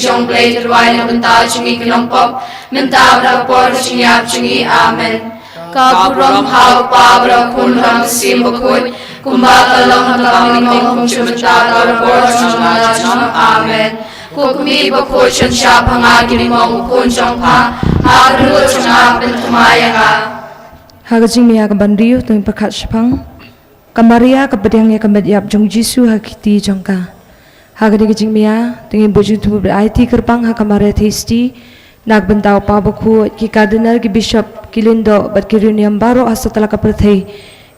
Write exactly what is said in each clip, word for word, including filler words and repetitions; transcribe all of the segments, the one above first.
jong Blei, to duwai na ka bynta jong ngi ki nongpop, mynta bad ha ka por ka jingïap jong ngi. Amen. Ka burom ha u Kpa bad ha u Khun bad ha u Mynsiem Bakhuid, kumba ka long ha ka lyngkong, kumjuh mynta bad ha ka por jong la junom. Amen. Ko Kmie bakhuid, shon shah ha nga ki ri mong u khun jong pha, ha ka dohnud jong nga pynthymmai ïa nga. Ha ka jingmaïa kaba hynriew, to ngin pyrkhat shaphang ka Maria kaba pdiang ïa ka met ïap jong u Jisu ha ki kti jong ka. Ha kane ka jingmaïa to ngin buh jingthmu bad aiti kyrpang ha ka Maria Theisotti, na ka bynta u Kpa bakhuid, ki Cardinal, ki Bishop, ki Lyngdoh bad ki riewniam baroh ha satlak ka pyrthei.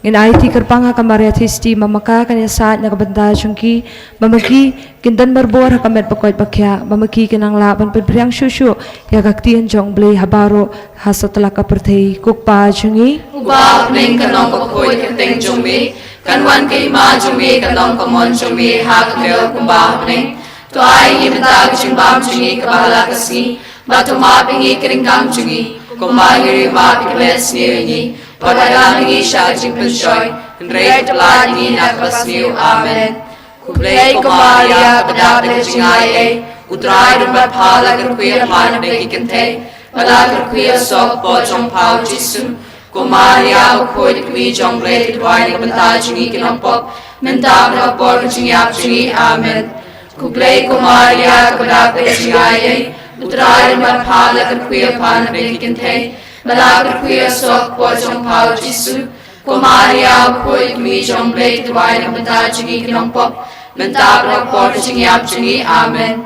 Ngin aiti kyrpang ha ka Maria Theisotti, ba ma ka kan ïasaid na ka bynta jong ki, ba ma ki kin don marbor ha ka met ba koit ba khiah, ba ma ki kin nang lah ban pynphriang shuh shuh ïa ka ktien jong u Blei ha baroh ha satlak ka pyrthei. Ko Kpa jong ngi uba ha bneng, kan long bakhuid ka kyrteng jong me, kan wan ka hima jong me, kan long ka mon jong me ha ka khyndew kumba ha bneng. To ai ngi mynta ka jingbam jong ngi kaba ha la ka sngi, bad to map ïa ngi ki ryngkang jong ngi, kumba ngi ruh ngi map ïa kiba leh sniew ïa ngi, wat la ïalam ïa ngi sha ka jingpynshoi, hynrei to pyllait ïa ngi na kaba sniew. Amen. Khublei ko Maria, kaba dap da ka jingai ei, U Trai u don bad pha, la kyrkhu ïa pha na pdeng ki kynthei, bad la kyrkhu ïa u soh ka kpoh jong pha u Jisu. Ko Maria bakhuid, Kmie jong U Blei, to duwai na ka bynta jong ngi ki nongpop, mynta bad ha ka por ka jingïap jong ngi. Amen. Khublei ko Maria, kaba dap da ka jingai ei, U Trai u don bad pha, la kyrkhu ïa pha na pdeng ki kynthei, bad la kyrkhu ïa u soh ka kpoh jong pha u Jisu. Ko Maria bakhuid, Kmie jong U Blei, to duwai na ka bynta jong ngi ki nongpop, mynta bad ha ka por ka jingïap jong ngi. Amen.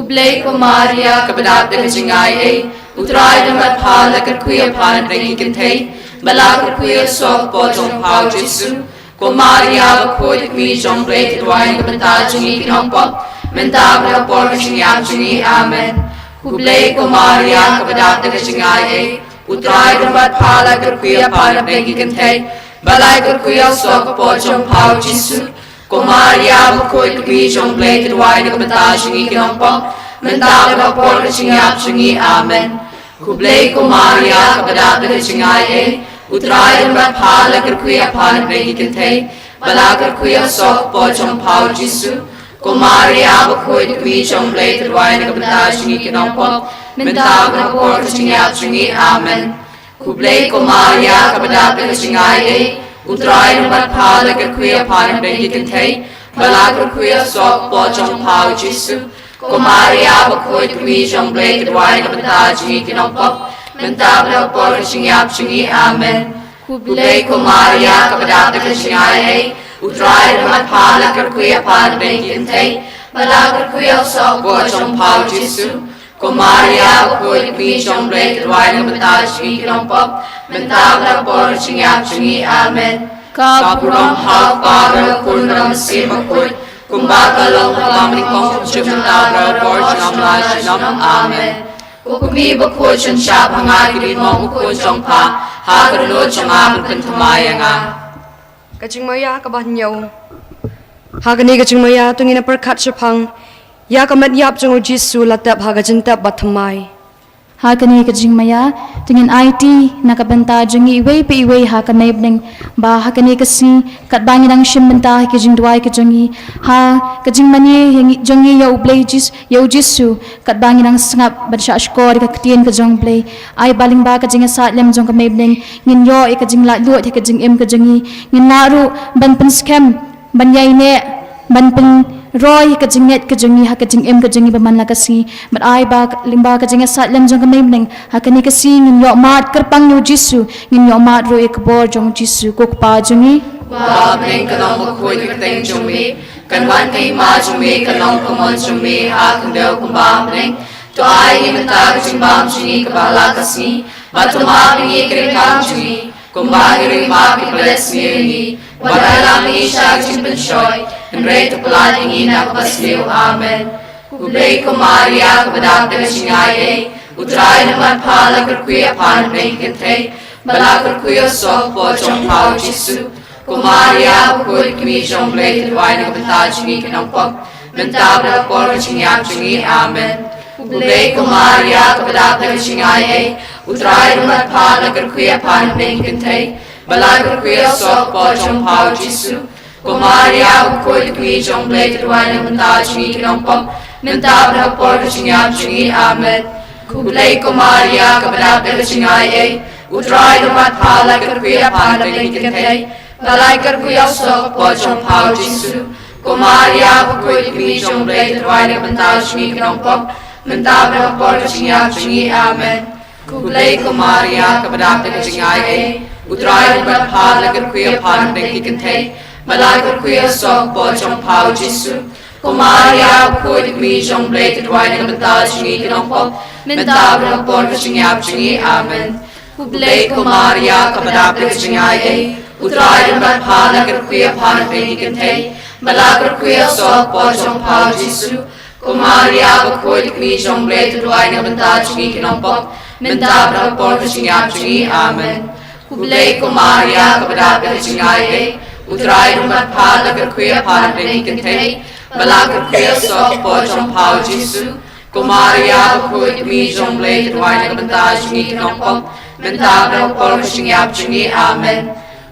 Khublei ko Maria, kaba dap da ka jingai ei, U Trai u don bad pha, la kyrkhu ïa pha na pdeng ki kynthei, bad la kyrkhu ïa u soh ka kpoh jong pha u Jisu. Ko Maria bakhuid, Kmie jong U Blei, to duwai na ka bynta jong ngi ki nongpop, mynta bad ha ka por ka jingïap jong ngi. Amen. Khublei ko Maria, kaba dap da ka jingai ei, U Trai u don bad pha, la kyrkhu ïa pha na pdeng ki kynthei, bad la kyrkhu ïa u soh ka kpoh jong pha u Jisu. Ko Maria bakhuid, Kmie jong U Blei, to duwai na ka bynta jong ngi ki nongpop, mynta bad ha ka por ka jingïap jong ngi. Amen. Khublei ko Maria, kaba dap da ka jingai ei, U Trai u don bad pha, la kyrkhu ïa pha na pdeng ki kynthei, bad la kyrkhu ïa u soh ka kpoh jong pha u Jisu. Ko Maria bakhuid, Kmie jong U Blei, to duwai na ka bynta jong ngi ki nongpop, mynta bad ha ka por ka jingïap jong ngi. Amen. Khublei ko Maria, kaba dap da ka jingai ei, U Trai u don bad pha, la kyrkhu ïa pha na pdeng ki kynthei, bad la kyrkhu ïa u soh ka kpoh jong pha u Jisu. Ko Maria bakhuid, Kmie jong U Blei, to duwai na ka bynta jong ngi ki nongpop, mynta bad ha ka por ka jingïap jong ngi. Amen. Khublei ko Maria, kaba dap da ka jingai ei, U Trai u don bad pha, la kyrkhu ïa pha na pdeng ki kynthei, bad la kyrkhu ïa u soh ka kpoh jong pha u Jisu. Ko Maria bakhuid, Kmie jong U Blei, to duwai na ka bynta jong ngi ki nongpop, mynta bad ha ka por ka jingïap jong ngi. Amen. Ka burom ha u Kpa bad ha u Khun bad ha u Mynsiem Bakhuid, kumba ka long ha ka lyngkong, kumjuh mynta bad ha ka por junom la junom. Amen. Ko Kmie bakhuid, shon shah ha nga ki ri mong u khun jong pha, ha ka dohnud jong nga pynthymmai ïa nga. Ka jingmaïa kaba hynñiew. Ha kane ka jingmaïa to ngin pyrkhat shaphang ïa ka met ïap jong u Jisu la tep ha ka jingtep bathymmai. Ha kane ka jingmaïa to ngin aiti na ka bynta jong ngi iwei pa iwei ha ka mei bneng, ba ha kane ka sngi katba ngi dang shim bynta ha ki jingduwai ki jong ngi, ha ka jingmane ïa ngi, jong ngi ïa U Blei Jis-, ïa u Jisu, katba ngi dang sngap ban shah shkor ïa ka ktien ka jong U Blei, ai ba lyngba ka jingïasaid lem jong ka mei bneng ngin ïoh ïa ka jinglaitluid ha ka jingim ka jong ngi, ngin lah ruh ban pynskhem, ban ïaineh, ban pynroi ïa ka jingngeit ka jong ngi ha ka jingim ka jong ngi ba man la ka sngi. Bad ai ba lyngba ka jingïasaid lem jong ka mei bneng ha kane ka sngi ngin ïoh mad kyrpang ïa u Jisu, ngin ïoh mad ruh ïa ka bor jong u Jisu. Ko Kpa jong ngi uba ha bneng, kan long bakhuid ka kyrteng jong me, kan wan ka hima jong me, kan long ka mon jong me ha ka khyndew kumba ha bneng. To ai ngi mynta ka jingbam jong ngi kaba ha la ka sngi, bad to map ïa ngi ki ryngkang jong ngi, kumba ngi ruh ngi map ïa kiba leh sniew ïa ngi, wat la ïalam ïa ngi sha ka jingpynshoi, hynrei to pyllait ïa ngi na kaba sniew. Amen. Khublei ko Maria, kaba dap da ka jingai ei, U Trai u don bad pha, la kyrkhu ïa pha na pdeng ki kynthei, bad la kyrkhu ïa u soh kpoh jong pha u Jisu. Ko Maria bakhuid, Kmie jong U Blei, to duwai na ka bynta jong ngi ki nongpop, mynta bad ha ka por ka jingïap jong ngi. Amen. Khublei ko Maria, kaba dap da ka jingai ei, U Trai u don bad pha, la kyrkhu ïa pha na pdeng ki kynthei, bad la kyrkhu ïa u soh kpoh jong pha u Jisu. Ko Maria bakhuid, Kmie jong U Blei, to duwai na ka bynta jong ngi ki nongpop, mynta bad ha ka por ka jingïap jong ngi. Amen. Khublei ko Maria, kaba dap da ka jingai ei, U Trai u don bad pha, la kyrkhu ïa pha na pdeng ki kynthei, bad la kyrkhu ïa u soh ka kpoh jong pha U Jisu. Ko Maria bakhuid, ka kmie jong U Blei, to duwai na ka bynta jong ngi ki nongpop, mynta bad ha ka por ka jingïap jong ngi. Amen. Khublei ko Maria, kaba dap da ka jingai ei, U Trai u don bad pha, la kyrkhu ïa pha na pdeng ki kynthei, bad la kyrkhu ïa u soh ka kpoh jong pha U Jisu. Ko Maria bakhuid, ka kmie jong U Blei, to duwai na ka bynta jong ngi ki nongpop, mynta bad ha ka por ka jingïap jong ngi. Amen. Khublei ko Maria, kaba dap da ka jingai ei, U Trai u don bad pha, la kyrkhu ïa pha na pdeng ki kynthei, bad la kyrkhu ïa u soh ka kpoh jong pha U Jisu. Ko Maria bakhuid, ka kmie jong U Blei, to duwai na ka bynta jong ngi ki nongpop, mynta bad ha ka por ka jingïap jong ngi. Amen. Khublei ko Maria, kaba dap da ka jingai ei, U Trai u don bad pha, la kyrkhu ïa pha na pdeng ki kynthei, bad la kyrkhu ïa u soh ka kpoh jong pha U Jisu. Ko Maria bakhuid, ka kmie jong U Blei, to duwai na ka bynta jong ngi ki nongpop, mynta bad ha ka por ka jingïap jong ngi. Amen.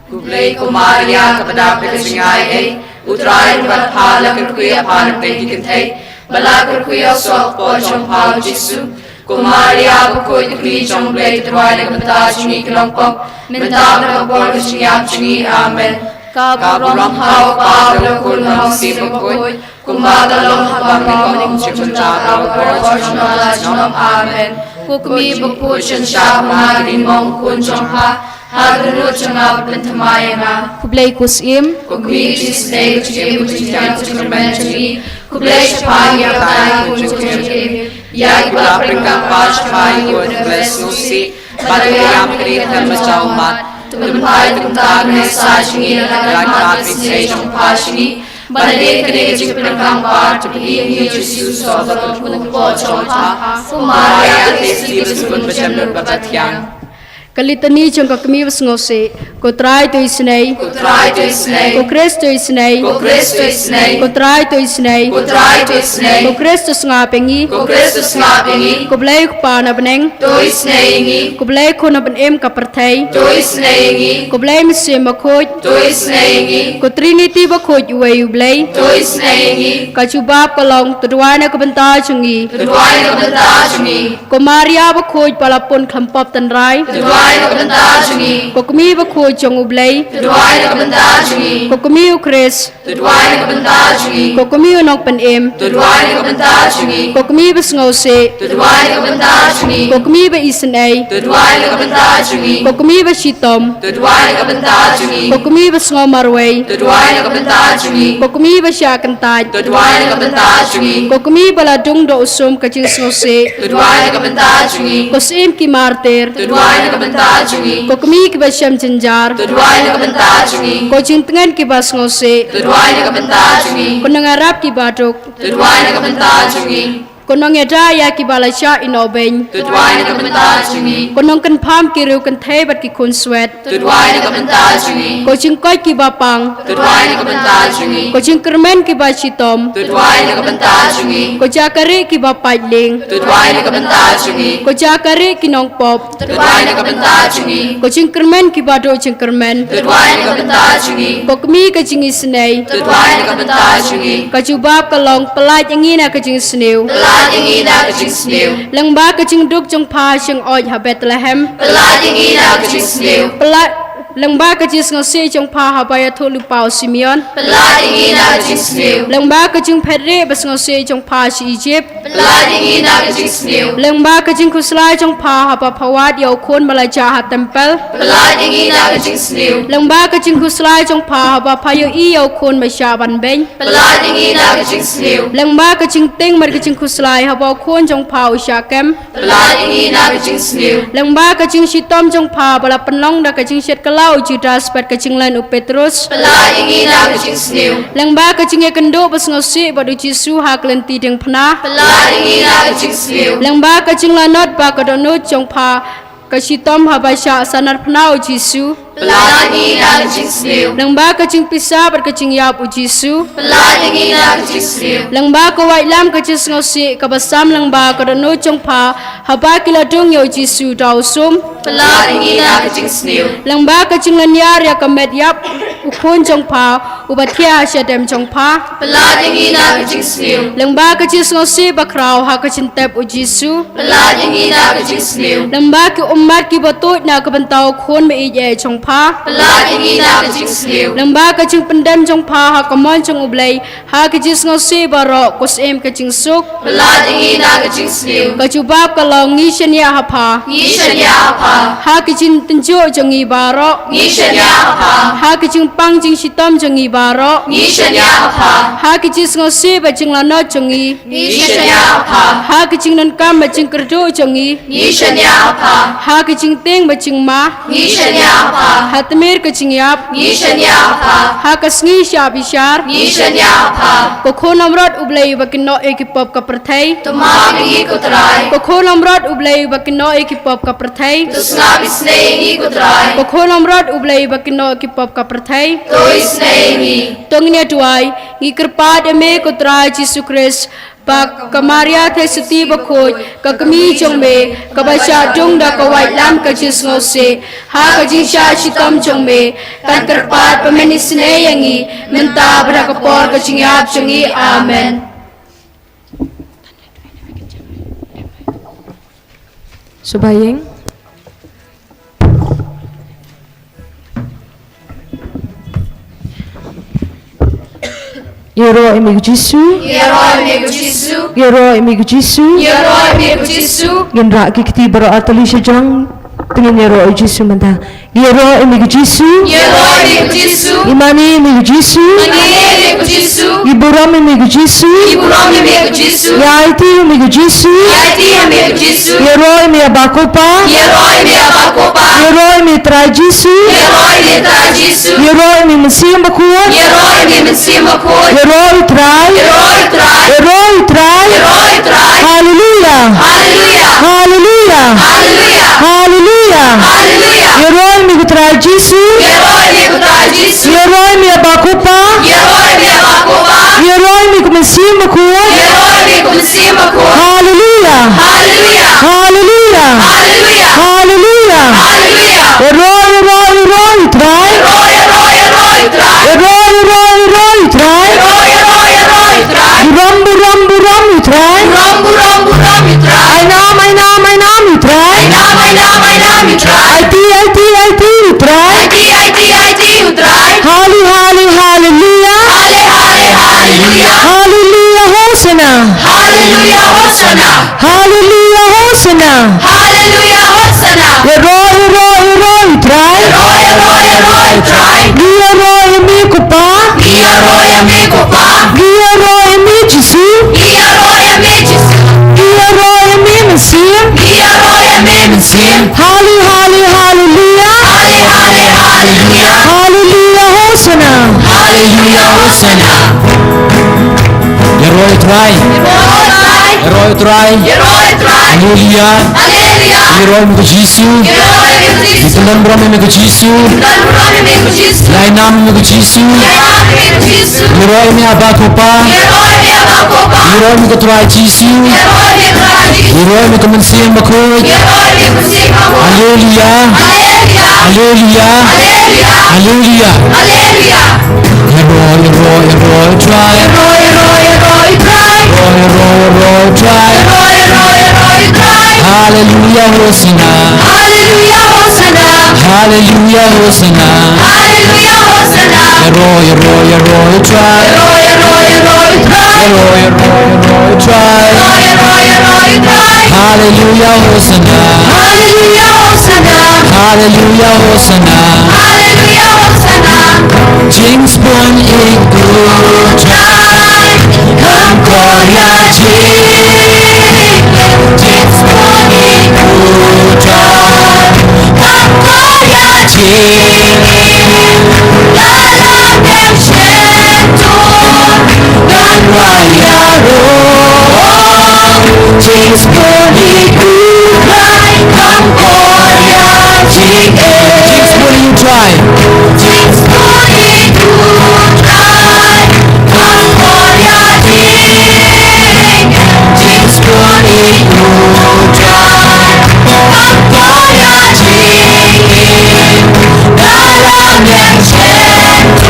Khublei ko Maria, kaba dap da ka jingai ei, U Trai u don bad pha, la kyrkhu ïa pha na pdeng ki kynthei, bad la kyrkhu ïa u soh ka kpoh jong pha U Jisu. Ko Maria bakhuid, ka kmie jong U Blei, to duwai na ka bynta jong ngi ki nongpop, mynta bad ha ka por ka jingïap jong ngi. Amen. Ka burom ha U Kpa, bad ha U Khun, bad ha U Mynsiem Bakhuid, kumba ka la long ha kaba nyngkong, kumjuh mynta, bad ha ka por junom la junom. Amen. Ko kmie bakhuid, sngewbha pynmong ïa u khun jong pha ha ka dohnud jong nga bad pynthymmai ïa nga. Khublei ko Syiem. Ko kmie ka jingisynei, ka jingim, ka jingthiang, ka jingkyrmen jong ngi. Khublei shaphang ïa ka batai, ka jingim, ïa kiba la pynkylla shaphang ïa ka sngewsih, bad ïa ka ïam ka ri ka tyrwa jong u mat. To pynphai kumta kane ka sa jong ngi ïa ka ïaid bad ka isynei jong pha jong ngi, bad nadien kane ka jingpynkylla, to pyni ïa ngi ïa u Jisu u soh bad u kpoh jong pha. Ko Maria ka Theisotti, ba sngewbha jemnud bad bathiang. Ka Litani jong ka Kmie Basngewsih. Ko Trai, to isynei. Ko Trai, to isynei. Ko Khrist, to isynei. Ko Khrist, to isynei. Ko Trai, to isynei. Ko Trai, to isynei. Ko Khrist, to sngap ïa ngi. Ko Khrist, to sngap ïa ngi. Ko Blei U Kpa na bneng, to isynei ïa ngi. Ko Blei Khun na bynta ka pyrthei, to isynei ïa ngi. Ko Blei Mynsiem Bakhuid, to isynei ïa ngi. Ko Trinity bakhuid uwei U Blei, to isynei ïa ngi. Ka jubab ka long, to duwai na ka bynta jong ngi. To duwai na ka bynta jong ngi. Ko Maria bakhuid, ba la pun khlem pop tynrai, to duwai na ka bynta jong ngi. Ko Kmie bakhuid jong U Blei, to duwai na ka bynta jong ngi. Ko Kmie U Khrist, to duwai na ka bynta jong ngi. Ko Kmie U Nongpynim, to duwai na ka bynta jong ngi. Ko Kmie Basngewsih, to duwai na ka bynta jong ngi. Ko Kmie Baisynei, to duwai na ka bynta jong ngi. Ko Kmie Bashitom, to duwai na ka bynta jong ngi. Ko Kmie Basngew Marwei, to duwai na ka bynta jong ngi. Ko Kmie Bashah Kyntait, to duwai na ka bynta jong ngi. Ko Kmie ba la dung da u sum ka jingsngewsih, to duwai na ka bynta jong ngi. Ko Syiem ki Martir, to duwai na ka bynta jong ngi. Ko Kmie kiba shem jynjar, to duwai na ka bynta jong ngi. Ko Jingtngen kiba sngewsih, to duwai na ka bynta jong ngi. Ko Nongïarap kiba duk, to duwai na ka bynta jong ngi. Ko Nongïada ïa kiba la shah ïehnoh beiñ, to duwai na ka bynta jong ngi. Ko Nongkynpham ki riewkynthei bad ki khun swet, to duwai na ka bynta jong ngi. Ko Jingkoit kiba pang, to duwai na ka bynta jong ngi. Ko Jingkyrmen kiba shitom, to duwai na ka bynta jong ngi. Ko Jaka Rieh kiba pait lieng, to duwai na ka bynta jong ngi. Ko Jaka Rieh ki nongpop, to duwai na ka bynta jong ngi. Ko Jingkyrmen kiba duh jingkyrmen, to duwai na ka bynta jong ngi. Ko Kmie ka jingisynei, to duwai na ka bynta jong ngi. Ka jubab ka long, pyllait ïa ngi na ka jingsniew, pyllait ïa ngi na ka jingsniew. Lyngba ka jingduk jong pha sha ïing oid ha Bethlehem, pyllait ïa ngi na ka jingsniew. Pyllait, lyngba ka jingsngewsih jong pha haba ïathuhlypa u Simeon, pyllait ïa ngi na ka jingsniew. Lyngba ka jingphetrieh basngewsih jong pha sha Ijipt, pyllait ïa ngi na ka jingsniew. Lyngba ka jingkhuslai jong pha haba pha wad ïa u khun ba la jah ha templ, pyllait ïa ngi na ka jingsniew. Lyngba ka jingkhuslai jong pha haba pha ïohi ïa u khun ba shah ban beiñ, pyllait ïa ngi na ka jingsniew. Lyngba ka jingtieng bad ka jingkhuslai haba u khun jong pha u shah kem, pyllait ïa ngi na ka jingsniew. Lyngba ka jingshitom jong pha ba la pynlong da ka jingshet kylla u Judas bad ka jinglen u Petrus, pyllait ïa ngi na ka jingsniew. Lyngba ka jingïakynduh basngewsih bad u Jisu ha ka lynti diengphna, pyllait ïa ngi na ka jingsniew. Lyngba ka jinglanot ba ka dohnud jong pha ka shitom haba shah sahnarphna u Jisu, pyllait ïa ngi na ka jingsniew. Lyngba ka jingpisa bad ka jingïap u Jisu, pyllait ïa ngi na ka jingsniew. Lyngba ka waitlam ka jingsngewsih kaba sam lyngba ka dohnud jong pha haba ki la dung ïa u Jisu da u sum, pyllait ïa ngi na ka jingsniew. Lyngba ka jinglynñiar ïa ka met ïap U Khun jong pha, uba thiah ha shadem jong pha. Pynlait ïa ngi na ka jingsniew. Lyngba ka jingsngewsih bakhraw ha ka jingtep u Jisu. Pynlait ïa ngi na ka jingsniew. Lyngba ki ummat kiba tuid na ka bynta u Khun meieit jong pha. Pynlait ïa ngi na ka jingsniew. Lyngba ka jingpyndem jong pha ha ka mon jong U Blei, ha ka jingsngewsih baroh, ko Syiem ka jingsuk. Pynlait ïa ngi na ka jingsniew. Ko Jubab ka long, ngi shaniah ha pha. Ngi shaniah ha pha. Ha ka jingtynjuh jong ngi baroh. Ngi shaniah ha pha. Ha ka jingpang jingshitom jong ngi baroh. Ngi shaniah ha pha. Ha ka jingsngewsih bad jinglanot jong ngi. Ngi shaniah ha pha. Ha ka jingdonkam bad jingkyrduh jong ngi. Ngi shaniah ha pha. Ha ka jingtieng bad jingma. Ngi shaniah ha pha. Ha tmier ka jingïap. Ngi shaniah ha pha. Ha ka sngi shah bishar. Ngi shaniah ha pha. Ko Khun Lamrot U Blei uba kynnoh ïa ki pop ka pyrthei. To map ïa ngi ko Trai. Ko Khun Lamrot U Blei uba kynnoh ïa ki pop ka pyrthei. To sngap isynei ïa ngi ko Trai. Ko Khun Lamrot U Blei uba kynnoh ïa ki pop ka pyrthei. To isynei ïa ngi. To ngin ïa duwai. Ngi kyrpad ïa me ko Trai Jisu Khrist, ba ka Maria Theisotti bakhuid, ka kmie jong me, kaba shah dung da ka waitlam ka jingsngewsih ha ka jingshah shitom jong me, kan kyrpad ba men isynei ïa ngi mynta bad ha ka por ka jingïap jong ngi. Amen. Suba ïeng. Ïaroh ïa me ko Jisu. Ïaroh ïa me ko Jisu. Ïaroh ïa me ko Jisu. Ïaroh ïa me ko Jisu. Ngin rah ki kti baroh artylli shajrong. Te ngin ïaroh ïa u Jisu mynta. Ïaroh ïa me ko Jisu. Ïaroh ïa me ko Jisu. Ngi mane ïa me ko Jisu. Ngi mane ïa me ko Jisu. Ngi burom ïa me ko Jisu. Ngi burom ïa me ko Jisu. Ngi aiti ïa me ko Jisu. Ngi aiti ïa me ko Jisu. Ïaroh ïa me Aba ko Pa. Ïaroh ïa me Aba ko Pa. Ïaroh ïa me Trai Jisu. Ïaroh ïa me Trai Jisu. Ïaroh ïa me Mynsiem Bakhuid. Ïaroh ïa me Mynsiem Bakhuid. Ïaroh ïa u Trai. Ïaroh ïa u Trai. Ïaroh ïa u Trai. Ïaroh ïa u Trai. Haleluia. Haleluia. Haleluia. Haleluia. Haleluia. Haleluia. Ïaroh ïa me ko Trai Jisu. Ïaroh ïa me ko Trai Jisu. Ïaroh ïa me Aba ko Pa. Ïaroh ïa me Aba ko Pa. Ïaroh ïa me ko Mynsiem Bakhuid. Ïaroh ïa me ko Mynsiem Bakhuid. Haleluia. Haleluia. Haleluia. Haleluia. Haleluia. Haleluia. Ïaroh, ïaroh, ïaroh ïa u Trai. Ïaroh, ïaroh, ïaroh ïa u Trai. Ïaroh, ïaroh, ïaroh ïa u Trai. Ïaroh, ïaroh, ïaroh ïa u Trai. Burom, burom, burom ïa u Trai. Burom, burom, burom ïa u Trai. Ai nam, ai nam, ai nam ïa u Trai. Ai nam, ai nam, ai nam ïa u Trai. Aiti, aiti, aiti ïa u Trai. Aiti, aiti, aiti ïa u Trai. Hale, hale, haleluia. Hale, hale, haleluia. Haleluia, Hosana. Haleluia, Hosana. Haleluia, Hosana. Haleluia, Hosana. Ïaroh, ïaroh, ïaroh ïa u Trai. Ïaroh, ïaroh, ïaroh ïa u Trai. Ngi ïaroh ïa me ko Pa. Ngi ïaroh ïa me ko Pa. Ngi ïaroh ïa me Jisu. Ngi ïaroh ïa me Jisu. Ngi ïaroh ïa me Mynsiem. Ngi ïaroh ïa me Mynsiem. Hale, hale, haleluia. Hale, hale, haleluia. Haleluia, Hosana. Haleluia, Hosana. Ïaroh ïa u Trai. Ïaroh ïa u Trai. Ïaroh ïa u Trai. Haleluia. Haleluia. Ïaroh ïa me ko Jisu. Ïaroh ïa me ko Jisu. Ngi don burom ïa me ko Jisu. Ngi don burom ïa me ko Jisu. Ngi ai nam ïa me ko Jisu. Ngi ai nam ïa me ko Jisu. Ïaroh ïa me Aba ko Pa. Ïaroh ïa me Aba ko Pa. Ïaroh ïa me ko Trai Jisu. Ïaroh ïa me Trai Jisu. Ïaroh ïa me ko Mynsiem Bakhuid. Ïaroh ïa me ko Mynsiem Bakhuid. Haleluia. Haleluia. Haleluia. Haleluia. Haleluia. Haleluia. Ïaroh, ïaroh, ïaroh ïa u Trai. Ïaroh, ïaroh, ïaroh ïa u Trai. Ïaroh, ïaroh, ïaroh ïa u Trai. Ïaroh, ïaroh, ïaroh ïa u Trai. Haleluia, Hosana. Haleluia, Hosana. Haleluia, Hosana. Haleluia, Hosana. Ïaroh, ïaroh, ïaroh ïa u Trai. Ïaroh, ïaroh, ïaroh ïa u Trai. Ïaroh, ïaroh, ïaroh ïa u Trai. Ïaroh, ïaroh, ïaroh ïa u Trai. Haleluia, Hosana. Haleluia, Hosana. Haleluia, Hosana. Haleluia, Hosana. Jingsbun ïa u Trai, kham kor ïa jingim. Jingsbun ïa u Trai, kham kor ïa jingim. Lada ym shyntur, ngan wan ïaroh. Jingsbun ïa u Trai, kham kor ïa jingim. Jingsbun ïa u Trai. Jingsbun ïa u Trai, kham kor ïa jingim. Jingsbun ïa u Trai, kham kor ïa jingim. Lada ym shyntur,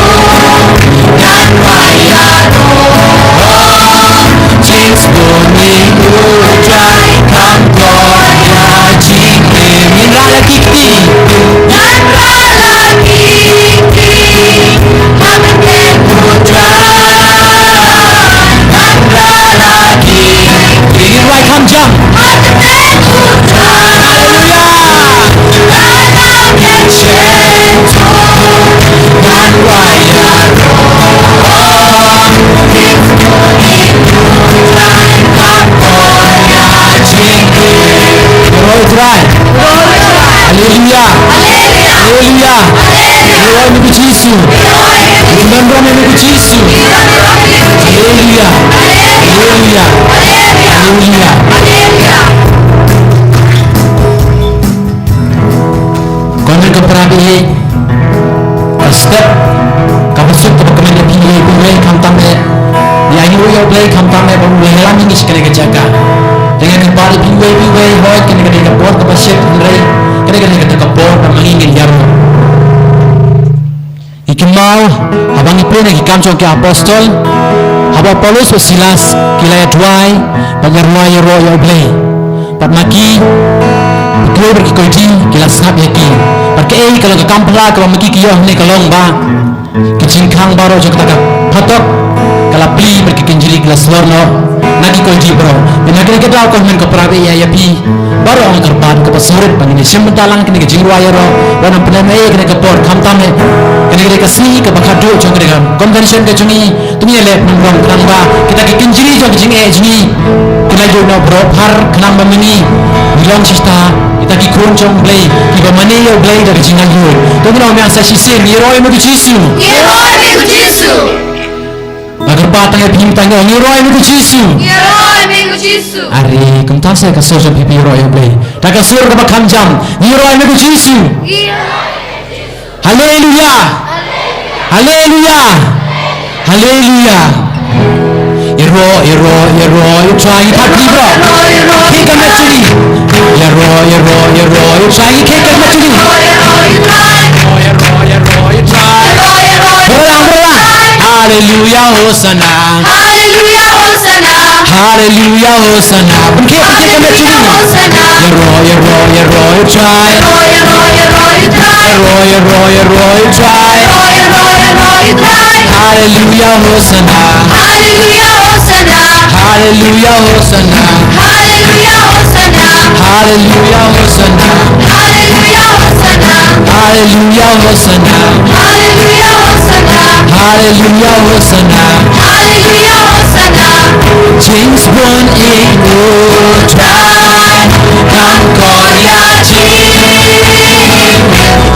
Haleluya. Haleluya. Ngi ïaroh ïa me ko Jisu. Ngi bynrap ïa me ko Jisu. Haleluya. Haleluya. Haleluya. Ko hynmen ko para baieit, ka step kaba suk kaba kmen ïa phi iwei pa iwei, khamtam eh ïa ngi ruh ïa U Blei, khamtam eh ba U Blei ïalam ïa ngi sha kane ka jaka. Te nga kyrpad ïa phi iwei pa iwei, hooid kane ka dei ka por kaba shit, hynrei kane ka dei kata ka por kaba ma ngi ngin ïaroh. Ngi kynmaw haba ngi pule na ki Kam jong ki Apostol, haba u Paulus bad u Silas ki la ïa duwai bad ïa rwai ïaroh ïa U Blei. Bad ma ki patlun bad ki koiti ki la sngap ïa ki. Bad kaei ka long ka kam phylla kaba ma ki ki ïoh ne ka long ba ki jingkhang baroh jong kata ka phatok ka la plie bad ki kynjri ki la slor noh na ki koiti baroh. Te na kane ka daw ko hynmen ko para baieit, ïa phi baroh nga kyrpad kaba sngewrit ba ngin ïa shim bynta lang kane ka jingrwai ïaroh, ba ngin pynlong ïa kane ka por, khamtam eh kane ka dei ka sngi kaba khatduh jong kane ka convention ka jong ngi. To ngin ïa leh nongrim khnang ba kita ki kynjri jong ka jingeh jong ngi kin ïa ïoh noh baroh phar, khnang ba ma ngi ngi long shisha kita ki khun jong U Blei kiba mane ïa U Blei da ka jingaiñguh. To ngin ong biang sa shisien, ngi ïaroh ïa me ko Jisu. Ngi ïaroh ïa me ko Jisu. Nga kyrpad tang ïa phi, tang ïa ngi ïaroh ïa me ko Jisu. Ngi ïaroh ïa me ko Jisu. Are, kumta sa ka sur jong phi, phi ïaroh ïa U Blei. Da ka sur kaba kham jam, ngi ïaroh ïa me ko Jisu. Ngi ïaroh ïa me ko Jisu. Haleluya. Haleluya. Haleluya. Ïaroh, ïaroh, ïaroh ïa U Trai, ngi phah phi bro. Khie ka met jong ngi. Ïaroh, ïaroh, ïaroh ïa U Trai, ngi khie ka met jong ngi. Bro lang, bro lang. Haleluya, Hosanna. Haleluya, Hosanna. Haleluya, Hosanna. Pynkhie, pynkhie ka met jong ngi. Ïaroh, ïaroh, ïaroh ïa U Trai. Ïaroh, ïaroh, ïaroh ïa U Trai. Haleluya, Hosanna. Haleluya, Hosanna. Haleluya, Hosanna. Haleluya, Hosanna. Haleluya, Hosanna. Haleluya, Hosanna. Haleluya, Hosanna. Haleluya, Hosanna. Haleluya, Hosanna. Haleluya, Hosanna. Jingbun ïa U Trai, kham kor ïa jingim.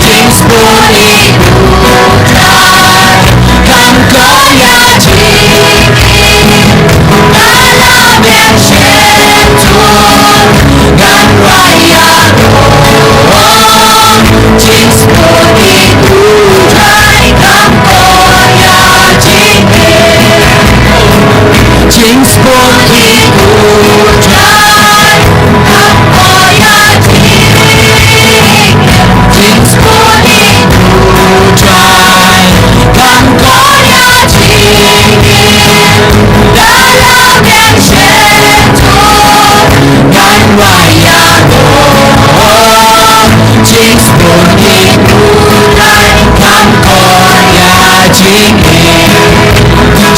Jingbun ïa U Trai, kham kor ïa jingim. Ka la biang shen tur, ngan rwai ïaroh. Jingbun ïa U Trai, kham kor ïa jingim. Jingbun ïa U Trai, kham kor ïa jingim. Jingbun ïa U Trai, kham kor ïa jingim. Ka la biang shen tur, ngan rwai ïaroh. Jingbun ïa U Trai, kham kor ïa jingim.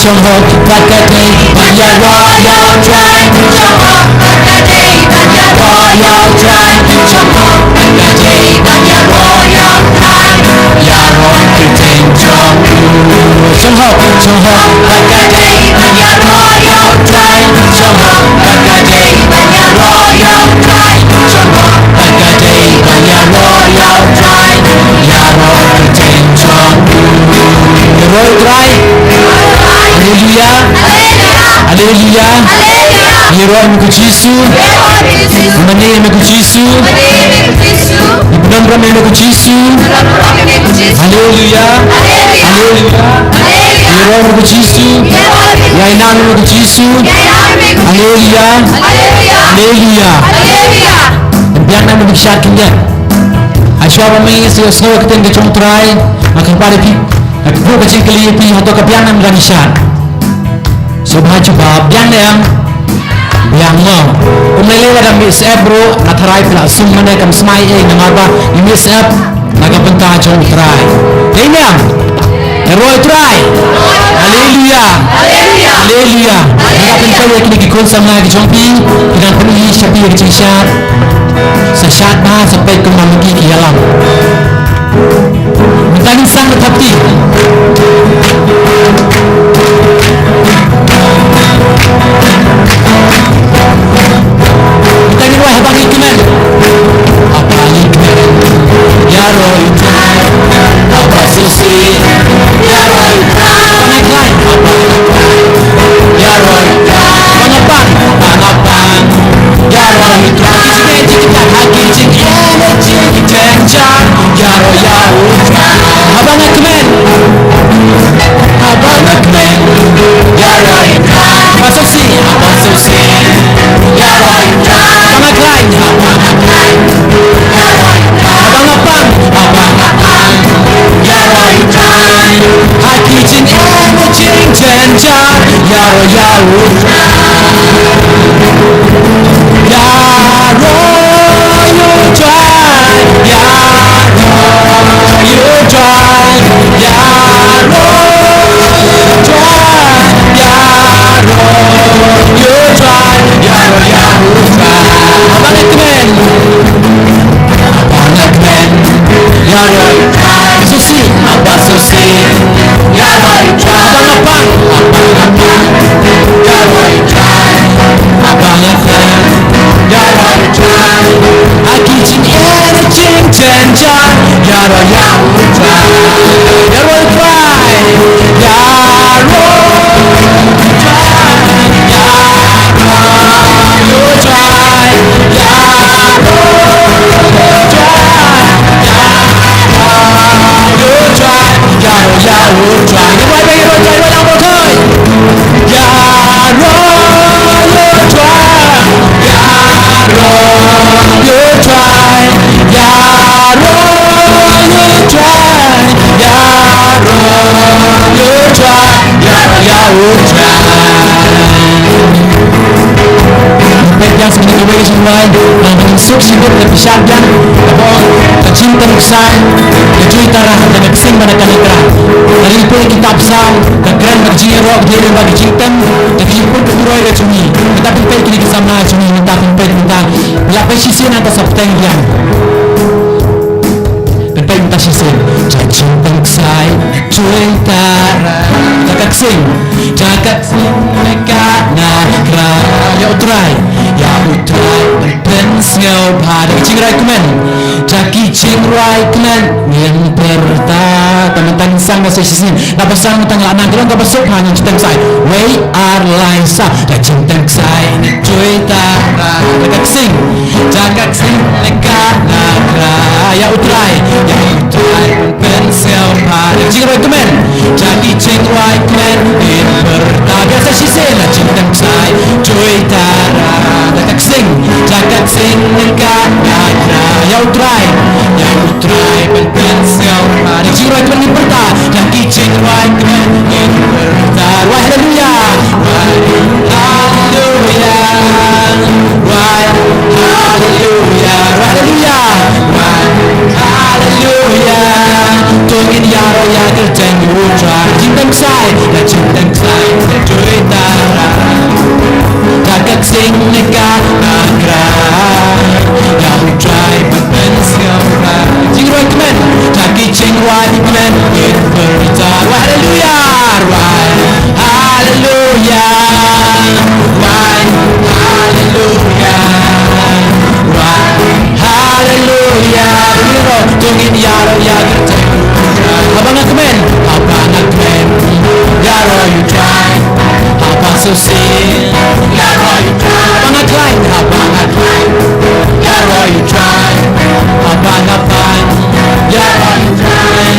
Shong hok bad ka dei ban ïaroh ïa U Trai. Shong hok bad ka dei ban ïaroh ïa U Trai. Shong hok bad ka dei ban ïaroh ïa U Trai. Ïaroh kyrteng jong U. Shong hok, shong hok bad ka dei ban ïaroh ïa U Trai. Shong hok bad ka dei ban ïaroh ïa U Trai. Shong hok bad ka dei ban ïaroh ïa U Trai. Ïaroh kyrteng jong U. Ïaroh U Trai. Haleluya. Haleluya. Ïaroh ïa me ko Jisu. Mane ïa me ko Jisu. Ngi pyndonkam ïa me ko Jisu. Haleluya. Haleluya. Ïaroh ïa me ko Jisu. Ïainang ïa me ko Jisu. Haleluya. Haleluya. Biang na me ko Jisu khyndiat. Hashwa ba me ngi sa ïohsngew ïa ka ktien ka jong U Trai, nga kyrpad ïa phi, nga kyrpad ka jingkylli ïa phi, hato ka biang ne em, dang shad. Sngewbha jubab, biang ne em? Biang mo. Um lei lei lada mih syep ruh, nga tharai phi la sum mane kam smai ei, namar ba ngi mih syep na ka bynta jong U Trai. Dei ne em? Ïaroh ïa U Trai. Haleluya. Haleluya. Nga pynpaw ïa kine ki khun samla ki jong phi, ki dang pynïaid sha phi ïa ka jingshad. Sa shad bha, sa peit kumba ma ki ki ïalam. Mynta ngin sang ka thapti. Mynta ngin wai haba ngi kmen. Susi, Abang Susi, Abang Abang, Abang Abang, Abang Abang, Ïaroh ïa u Trai. Ha ki jingeh jingjanjal, ïaroh ïa u Trai. Ïaroh ïa u Trai. Ïaroh ïa u Trai. Ïaroh ïa u Trai. Ïaroh ïa u Trai. Ïaroh ïa u Trai. Ïaroh ïa u Trai. Ïaroh ïa u Trai. Ïaroh ïa u Trai. Ïaroh ïa u Trai. Ïaroh ïa u Trai. Ïaroh ïa u Trai. Ïaroh ïa u Trai. Peit ïa sngewbha ïa ka jingrwai, nang suk shibit ka pisa biang, ka bor, ka jingtem ksai, ka jui tara, ka ksing bad ka kane ka. Ka ri peit kitab Salm, ka kren bad ka jingïaroh, ka dei bad ka jingtem, ka jingput ka turoi ka jong ngi. Kita pynpeit kine ki samla jong ngi, kita pynpeit kita. Ïa peit shisien nangta sa pteng biang. Pynpeit mynta shisien. Jaka jingpynksai, jui tara. Jaka ksing. Jaka ksing ka na kra. Ïa u Trai. Ïa u Trai. Pynsngewbha. Jaka jingrwai kmen. Jaka jingrwai kmen. Ngin pyrta. Tang tang sang masa shisien. Naba sang tang la nang ka long kaba suk ha ngin jingpynksai. Wei ar lai sa. Jaka jingpynksai. Jui tara. Jaka ksing. Jaka ksing. Ka na kra ïa u Trai, ïa u Trai pynsngewbha. Jingruwai kmen, jaka jingrwai kmen, in pyrta biang sa shisien la jingpynksai, jui tara, jaka ksing, jaka ksing ka na kra ïa u Trai, ïa u Trai pynsngewbha. Jingruwai kmen in pyrta, jaka jingrwai kmen, in pyrta. Ruwai haleluya. Ruwai haleluya. Ruwai haleluya. Ruwai haleluya. Ruwai haleluya. To ngin ïaroh ïa ka kyrteng u Trai. Jingpynksai, ka jingpynksai, ka jui tara. Jaka ksing ka na kra. Ïa u Trai pynsngewbha. Jingruwai kmen, jaka jingrwai kmen, in pyrta. Ruwai haleluya. Ruwai haleluya. Ruwai haleluya. Ruwai haleluya. Ïaroh, to ngin ïaroh ïa ka kyrteng. Haba nga kmen, haba nga kmen, ïaroh ïa u Trai. Haba sngewsih, ïaroh ïa u Trai. Haba nga khlaiñ, haba nga khlaiñ, ïaroh ïa u Trai. Haba nga pan, ïaroh ïa u Trai.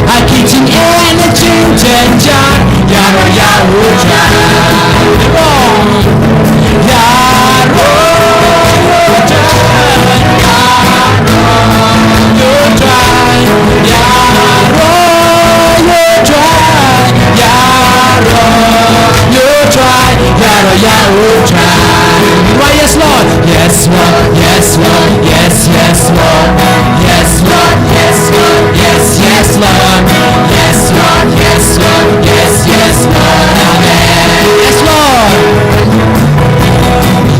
Ha ki jingeh ne jingjynjar, ïaroh ïa u Trai. Ïaroh ïa u Trai. Ïaroh ïa u Trai. Ïaroh ïa u Trai. Ïaroh ïa u Trai. Ïaroh ïa u Trai. Why, yes, Lord. Yes, Lord. Yes, Lord. Yes, yes, Lord. Yes, Lord. Yes, yes, Lord. Yes, Lord. Yes, Lord. Yes, yes, Lord. Amen. Yes, Lord.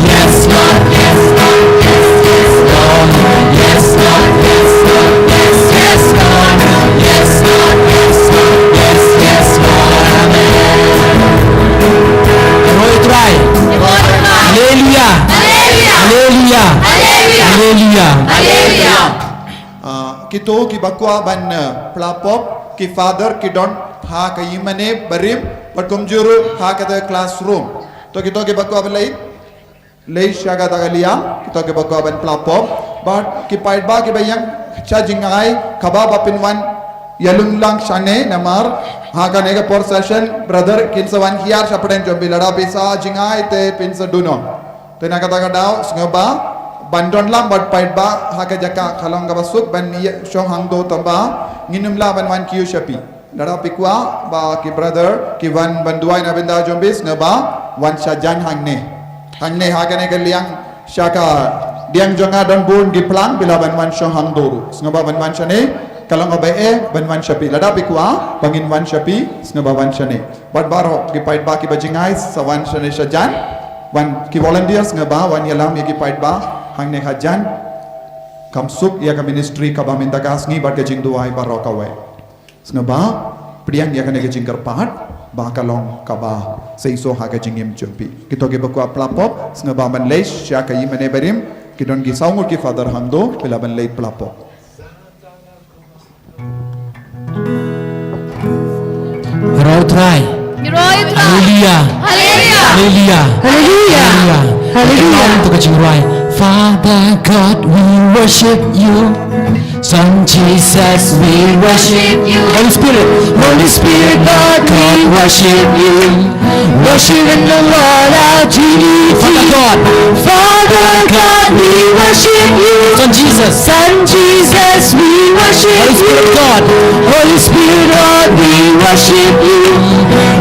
Yes, Lord. Yes, Lord. Yes, yes, Lord. Yes, Lord. Yes, Lord. Yes, yes, Lord. Yes, Lord. Yes, Lord. Yes, yes, Lord. Amen. Ïaroh ïa u Trai. Haleluya. Haleluya. Haleluya. Ah, kito kiba kwah ban, eh, pla pop, ki father ki don ha ka ïingmane barim, bad kumjuh ruh ha kata classroom. To kito kiba kwah ban leit, leit sha kata ka liang, kito kiba kwah ban pla pop, bad ki paidbah kiba ïeng sha jngai, kaba ba pynwan ïalum lang shane namar ha kane ka procession, brother, kin sa wan hiar sha pdeng jong phi, lada phi sah jngai te phin sa duno. Te na kata ka daw, sngewbha ban don lang bad paidbah ha ka jaka ka long kaba suk ban ïa shong hangto, tangba ngin ym lah ban wan kiew sha phi. Lada phi kwah ba ki brother ki wan ban duwai na bynta jong phi, sngewbha wan sha jan hangne. Hangne ha kane ka liang sha ka diang jong nga don bun ki plang, phi lah ban wan shong hangto ruh. Sngewbha ban wan shane, ka long kaba eh ban wan sha phi. Lada phi kwah ba ngin wan sha phi, sngewbha wan shane. Bad baroh ki paidbah kiba jngai sa wan shane sha jan. Wan ki volunteers, sngewbha wan ïalam ïa ki paidbah hangne ha jan. Kam suk ïa ka ministry kaba mynta ka sngi bad ka jingduwai baroh kawei. Sngewbha pdiang ïa kane ka jingkyrpad ba ka long kaba seisoh ha ka jingim jong phi. Kito kiba kwah pla pop, sngewbha ban leit sha ka ïingmane barim, ki don ki saw ngut ki father hangto, phi lah ban leit pla pop. Hero U Trai. Hero U Trai. Hallelujah. Hallelujah. Hallelujah. Hallelujah. Hallelujah. Hallelujah. Hallelujah. Father God, we worship you. Son Jesus, we worship you. Holy Spirit. Holy Spirit, Lord, we worship you. Worship in the Lord our Trinity. Father God. Father God, we worship you. Son Jesus. Son Jesus, we worship you. Holy Spirit God. Holy Spirit God, we worship you.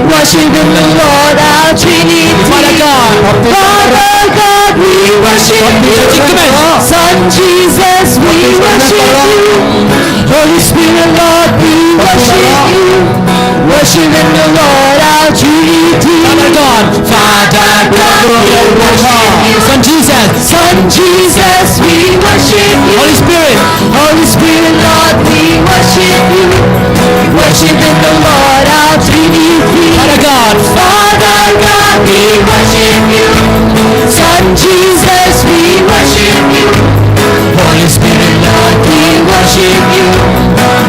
Worship in the Lord our Trinity. Father God. Father God, we worship you. Son Jesus, we worship you. Holy Spirit, Lord, we worship you. Worship in the Lord our Trinity. Father God. Father God, we worship you. Son Jesus. Son Jesus, we worship you. Holy Spirit. Holy Spirit, Lord, we worship you. Worship in the Lord our Trinity. Father God. Father God, we worship you. Son Jesus, we worship you. Holy Spirit, Lord, we worship you.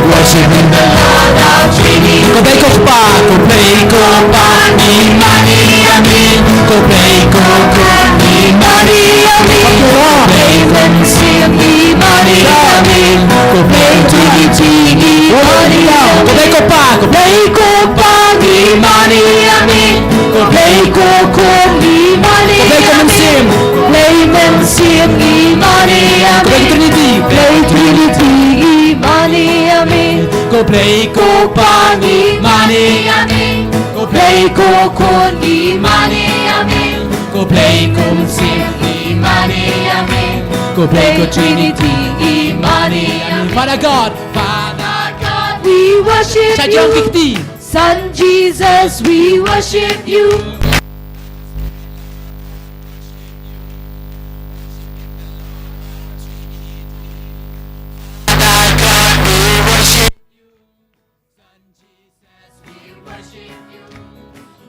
Worship in the Lord our Trinity. Ko Blei ko Kpa, ko Blei ko Kpa, ngi mane ïa me. Ko Blei ko Khun, ngi mane ïa me. Ko Blei Mynsiem, ngi mane ïa me. Ko Blei Trinity, ngi mane ïa me. Ko Blei ko Kpa, ko Blei ko Kpa, ngi mane ïa me. Ko Blei ko Khun, ngi mane ïa me. Ko Blei Mynsiem. Ko Blei Mynsiem, ngi mane ïa me. Ko Blei Trinity. Blei Trinity, ngi mane ïa me. Ko Blei ko Kpa, ngi mane ïa me. Ko Blei ko Khun, ngi mane ïa me. Ko Blei ko Mynsiem, ngi mane ïa me. Ko Blei ko Trinity, ngi mane ïa me. Father God. Father God, we worship you. Shajrong ki kti. Son Jesus, we worship you.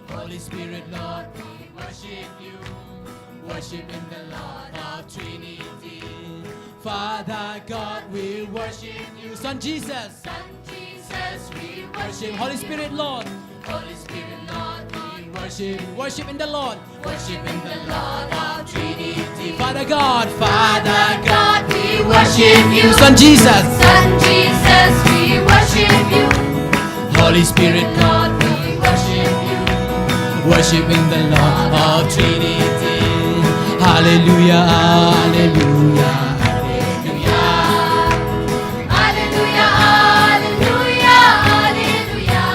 Holy Spirit, Lord, we worship you. Worship in the Lord of Trinity. Father God, we worship you. Son Jesus. Son Jesus, we worship you. Holy Spirit, Lord. Holy Spirit, Lord, we worship. Worship in the Lord. Worship in the Lord of Trinity. Father God. Father God, we worship you. Son Jesus. Son Jesus, we worship you. Holy Spirit, Lord, we worship you. Worship in the Lord of Trinity. Hallelujah, hallelujah, hallelujah. Hallelujah, hallelujah, hallelujah.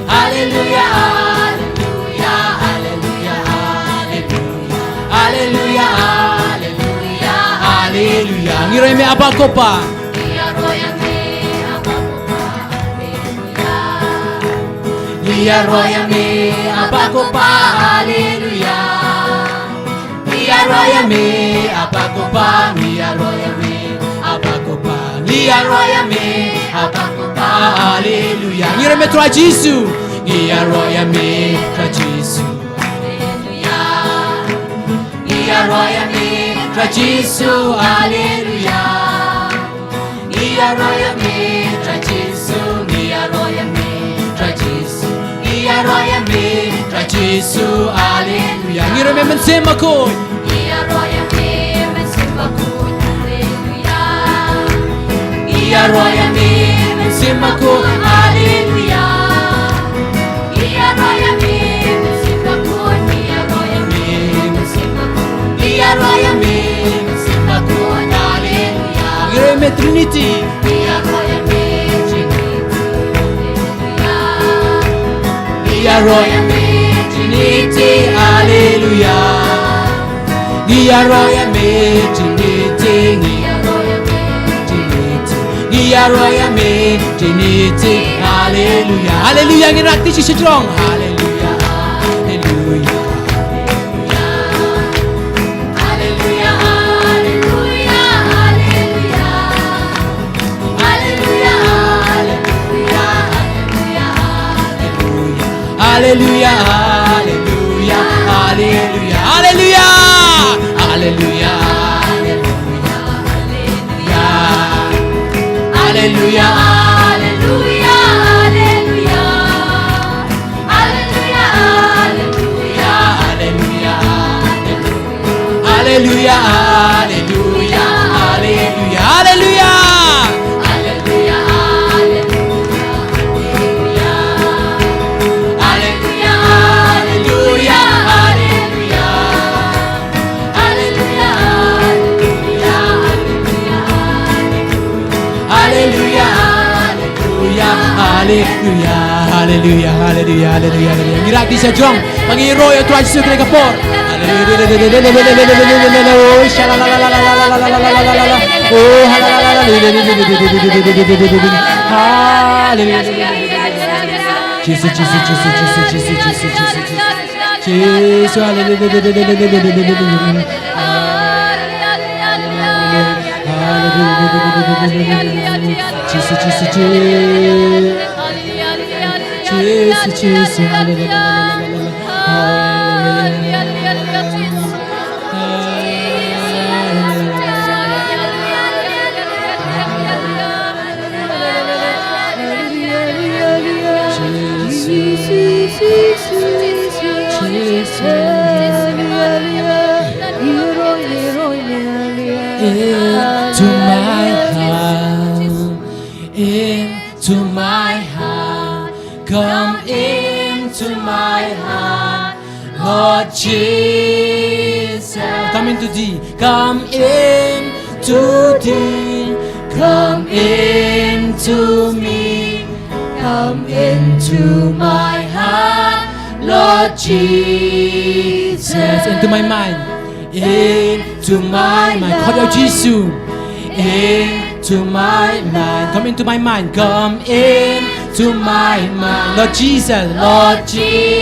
Hallelujah, hallelujah, hallelujah, hallelujah. Hallelujah, hallelujah, hallelujah. Ngi ïaroh ïa me Aba ko Pa. Ngi ïaroh ïa me Aba ko Pa. Hallelujah. Ngi ïaroh ïa me Aba ko Pa. Hallelujah. Ngi ïaroh ïa me Aba ko Pa, ngi ïaroh ïa me Aba ko Pa, ngi ïaroh ïa me Aba ko Pa. Hallelujah. Ngi ïaroh ïa me Trai Jisu. Ngi ïaroh ïa me Trai Jisu. Hallelujah. Ngi ïaroh ïa me Trai Jisu. Hallelujah. Ngi ïaroh ïa me Trai Jisu, ngi ïaroh ïa me Trai Jisu, ngi ïaroh ïa me Trai Jisu, haleluya. Ngi ïaroh ïa me Mynsiem Bakhuid. Ngi ïaroh ïa me Mynsiem Bakhuid, haleluya. Ngi ïaroh ïa me Mynsiem Bakhuid, haleluya. Ngi ïaroh ïa me Mynsiem Bakhuid, ngi ïaroh ïa me Mynsiem Bakhuid, ngi ïaroh ïa me Mynsiem Bakhuid, haleluya. Ngi ïaroh ïa me Trinity. Ngi ïaroh ïa me Trinity. Ïaroh ïa me Trinity, Alleluia. Ngi ïaroh ïa me Trinity, ngi ïaroh ïa me Trinity. Ngi ïaroh ïa me Trinity, Alleluia. Alleluia, ngin rat kti shi jrong. Alleluia, Alleluia. Alleluia, Alleluia, Alleluia. Alleluia, Alleluia, Alleluia, Alleluia. Alleluia, Alleluia, Alleluia. Alleluia, Alleluia, Alleluia. Alleluia, Alleluia, Alleluia. Alleluia, Alleluia, Alleluia, Alleluia. Alleluia, Alleluia, Alleluia, Alleluia. Alleluia, Alleluia, Alleluia. Alleluia, Alleluia, Alleluia. Alleluia, Alleluia, Alleluia, Alleluia. Alleluia, Alleluia, Alleluia, Alleluia, Alleluia, Alleluia. Ngi ïaroh kti shi jrong. Ba ngi ïaroh ïa u Trai Jisu ha kane ka por. Alleluia. Oh, hallelujah. Hallelujah. Jisu, Jisu, Jisu. Jisu, hallelujah. Jisu, Jisu, Jisu. Jisu, Jisu, hallelujah. Into my heart, into my heart, come into my heart, Lord Jesus. Come into thee. Come into thee. Come into me. Come into my heart, Lord Jesus. Into my mind. Into my mind. Khot ïa u Jisu. Into my mind. Come into my mind. Come into my mind. Lord Jesus. Lord Jesus.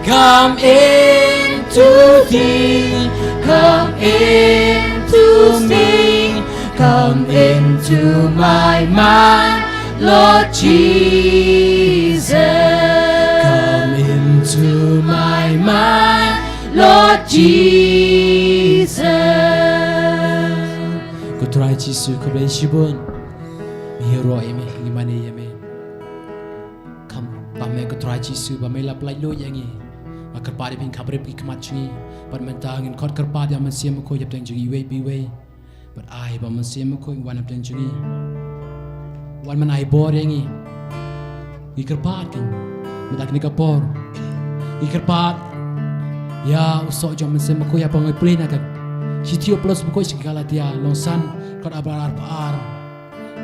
Come into thee. Come into me. Come into my mind, Lord Jesus. Come into my mind, Lord Jesus. Ko Trai Jisu, khublei shibun. Ngi ïaroh ïa me, ngi mane ïa me. Kham ba me ko Trai Jisu, ba me la pynlait luid ïa ngi. Ba kyrpad ïa phi, kham rep ki khmat jong ngi. Bad mynta ngin khot kyrpad ïa u Mynsiem Bakhuid hapdeng jong ngi iwei pa iwei. Bad ai ba u Mynsiem Bakhuid un wan hapdeng jong ngi. Wan ban ai bor ïa ngi. Ngi kyrpad kein mynta kane ka por. Ngi kyrpad ïa u soh jong u Mynsiem Bakhuid, ïa ba ngi pule na ka shithi u Paulus bakhuid sha ki Galatia, lyngsan, dkhot arphew ar, arphew ar.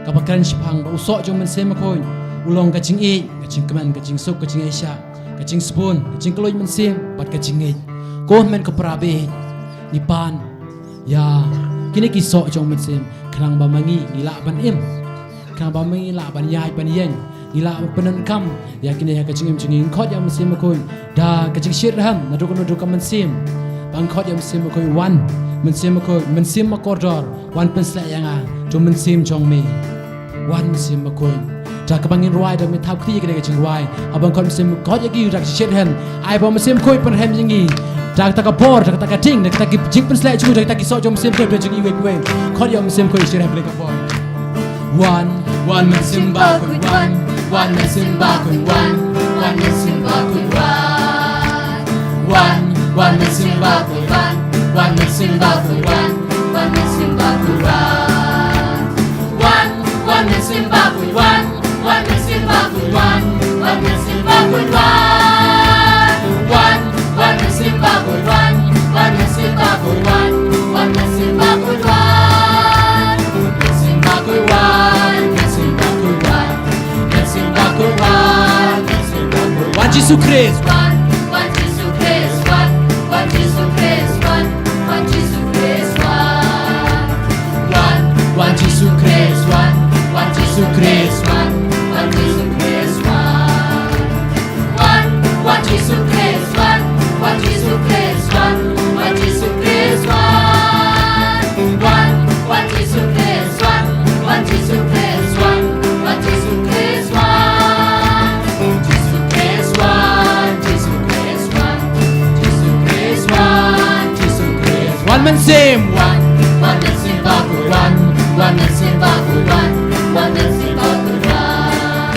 Kaba kren shaphang ba u soh jong u Mynsiem Bakhuid u long ka jingïeit, ka jingkmen, ka jingsuk, ka jingaishah, ka jingsbun, ka jingkylluid mynsiem bad ka jingngeit. Ko hynmen ko para baieit, ngi pan ïa kine ki soh jong u Mynsiem khnang ba ma ngi ngi lah ban im, khnang ba ma ngi lah ban ïaid ban ïeng, ngi lah ban pyndonkam ïa kine ha ka jingim jong ngi. Ngi khot ïa u Mynsiem Bakhuid da ka jingshitrhem naduh naduh ka mynsiem. Ba ngi khot ïa u Mynsiem Bakhuid, wan Mynsiem Bakhuid, Mynsiem ba kordor, wan pynsleh ïa nga. To Mynsiem jong me, wan Mynsiem Bakhuid. Da kaba ngin rwai, da ngin thap kti ïa kane ka jingrwai, haba ngi khot Mynsiem, khot ïa ki da ka jingshitrhem. Ai ba u Mynsiem Bakhuid pynrhem ïa ngi da kata ka bor, da kata ka ding, da kata ka jingpynsleh jong u, da kata ki soh jong u Mynsiem Bakhuid, da jong iwei pa iwei. Khot ïa u Mynsiem Bakhuid shitrhem ha kane ka por. Wan, wan Mynsiem Bakhuid, wan, wan Mynsiem Bakhuid, wan, wan Mynsiem Bakhuid, wan. Wan, wan Mynsiem Bakhuid, wan, wan Mynsiem Bakhuid, wan, wan Mynsiem Bakhuid, wan. Wan, wan Mynsiem Bakhuid, wan, wan Mynsiem Bakhuid, wan, wan Mynsiem Bakhuid, wan. Wan, wan Mynsiem Bakhuid, wan, wan Mynsiem Bakhuid, wan, wan Mynsiem Bakhuid, wan. Mynsiem Bakhuid, wan, Mynsiem Bakhuid, wan, Mynsiem Bakhuid, wan. Khrist. Wan, wan Jisu Khrist, wan, wan Jisu Khrist, wan, wan Jisu Khrist, wan. Wan, wan Jisu Khrist, wan, wan Jisu Khrist, wan, wan Jisu Khrist, wan. Wan, wan Jisu Khrist, wan, wan Jisu Khrist, wan, wan Jisu Khrist, wan. Wan, wan Jisu Khrist, wan, wan Jisu Khrist, wan, wan Jisu Khrist, wan. Jisu Khrist wan, Jisu Khrist wan, Jisu Khrist wan, Jisu Khrist wan. Wan Mynsiem. Wan, wan Mynsiem Bakhuid wan, wan Mynsiem Bakhuid wan, wan Mynsiem Bakhuid wan.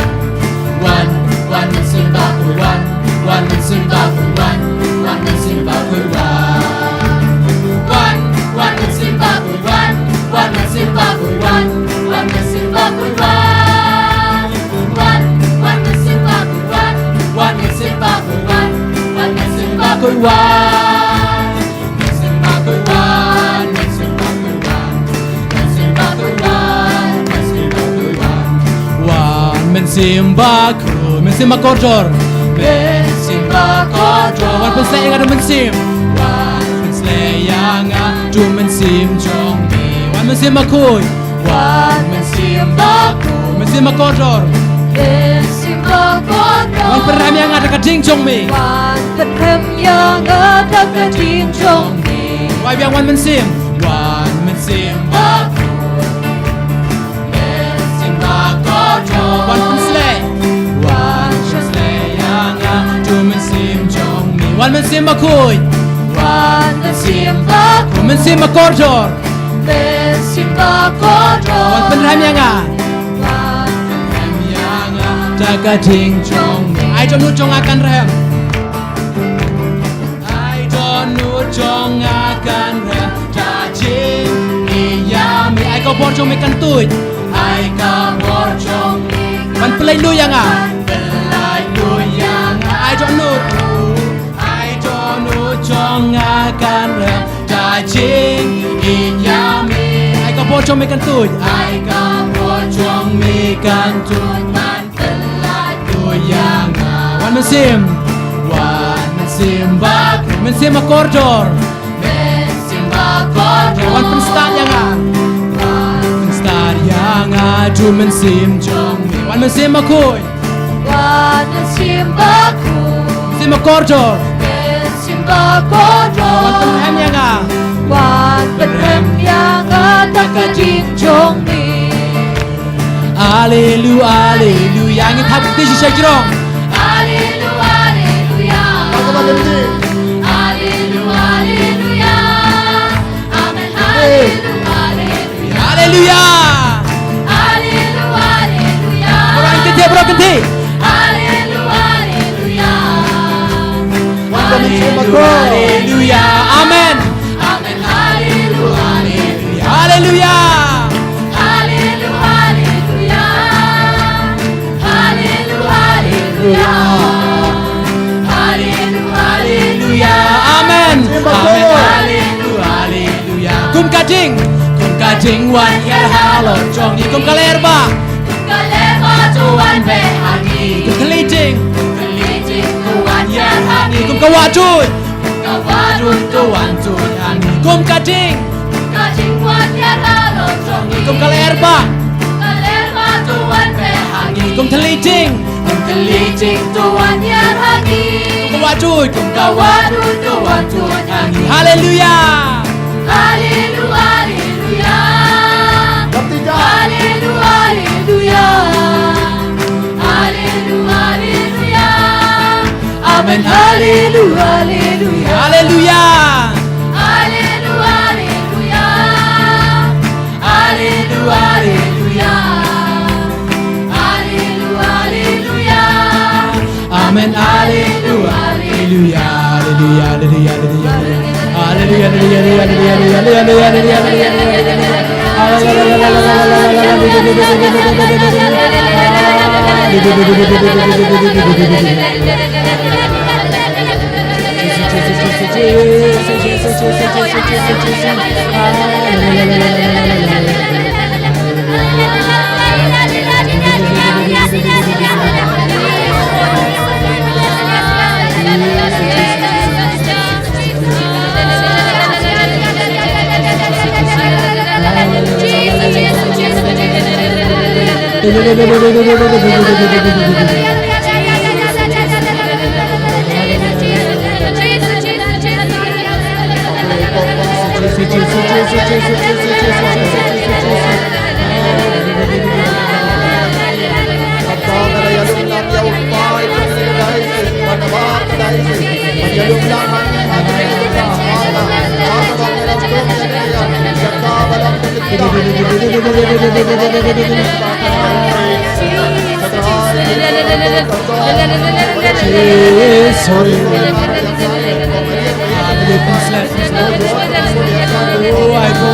Wan, wan Mynsiem Bakhuid wan, wan Mynsiem Bakhuid wan, wan Mynsiem Bakhuid wan. Wan, wan Mynsiem Bakhuid wan, wan Mynsiem Bakhuid wan, wan Mynsiem Bakhuid wan. Wan, wan Mynsiem Bakhuid wan, wan Mynsiem Bakhuid wan, wan Mynsiem Bakhuid wan. Mynsiem Bakhuid wan, Mynsiem Bakhuid wan, Mynsiem Bakhuid wan, Mynsiem Bakhuid wan. Wan Mynsiem Bakhuid, Mynsiem Bakordor. Mynsiem Bakordor. Wan pynshlei ïa nga da u Mynsiem. Wan pynshlei ïa nga da u Mynsiem jong me. Wan Mynsiem Bakhuid. Wan Mynsiem Bakhuid. Mynsiem Bakordor. Mynsiem Bakordor. Wan pynrem ïa nga da ka ding jong me. Wan pynrem ïa nga da ka ding jong me. Wai biang, Wan Mynsiem. Wan Mynsiem Bakhuid. Mynsiem Bakordor. Wan pynshlei. Wan pynshlei ïa nga da u Mynsiem jong me. Wan Mynsiem Bakhuid. Wan Mynsiem Bakhuid. Mynsiem Bakordor. Mynsiem Bakordor. Wan pynrem ïa nga. Wan pynrem ïa nga da ka ding jong me. Ai dohnud jong nga kan rem. Ai dohnud jong nga kan rem da ka jingïeit ïa me. Ai ka bor jong me kan tuid. Ai ka bor jong me kan, wan pynlait luid ïa nga. Wan pynlait luid ïa nga. Ai dohnud. Ai dohnud jong nga kan rem da ka jingïeit ïa me. Ai ka bor jong me kan tuid. Ai ka bor jong me kan tuid. Wan pynlait luid ïa nga. Wan Mynsiem. Wan Mynsiem Bak, Mynsiem Bakordor. Mynsiem Bakordor. Wan pynstad ïa nga. Wan pynstad ïa nga da u Mynsiem jong me. Wan Mynsiem Bakhuid. Wan Mynsiem Bakhuid. Mynsiem Bakordor. Mynsiem Bakordor. Wan pynrem ïa nga. Wan pynrem ïa nga da ka ding jong me. Alelu, aleluya. Ngin thap kti shisha jrong. Alelu, aleluya. Alelu, aleluya. Amen. Alelu, aleluya. Haleluya. Haleluya, haleluya. Baroh kynthih, baroh kynthih. Haleluya, haleluya. Haleluya, haleluya. Amen. Amen. Haleluya, haleluya. Haleluya. Haleluya, haleluya. Haleluya, haleluya. Haleluya, haleluya. Amen. Amen. Haleluya, haleluya. Kum ka ding, kum ka ding wan hiar halor jong ngi, kum ka lyer ba. Kum ka lyer ba to wan beh ha ngi. Kum ka khlieh ding, kum ka khlieh ding to wan hiar ha ngi. Kum ka wah duh, kum ka wah duh to wan duh ha ngi. Kum ka ding, kum ka ding wan hiar halor jong ngi. Kum ka lyer ba, kum ka lyer ba to wan beh ha ngi. Kum ka khlieh ding, kum ka khlieh ding to wan hiar ha ngi. Kum ka wah duh, kum ka wah duh to wan duh ha ngi. Haleluya. Haleluya, haleluya. Haleluya, haleluya. Haleluya, haleluya. Amen. Haleluya, haleluya. Haleluya. Haleluya, haleluya. Haleluya, haleluya. Haleluya, haleluya. Amen. Haleluya, haleluya. Haleluya, haleluya, haleluya. Haleluya, haleluya, haleluya. Sorry. Oh, I go.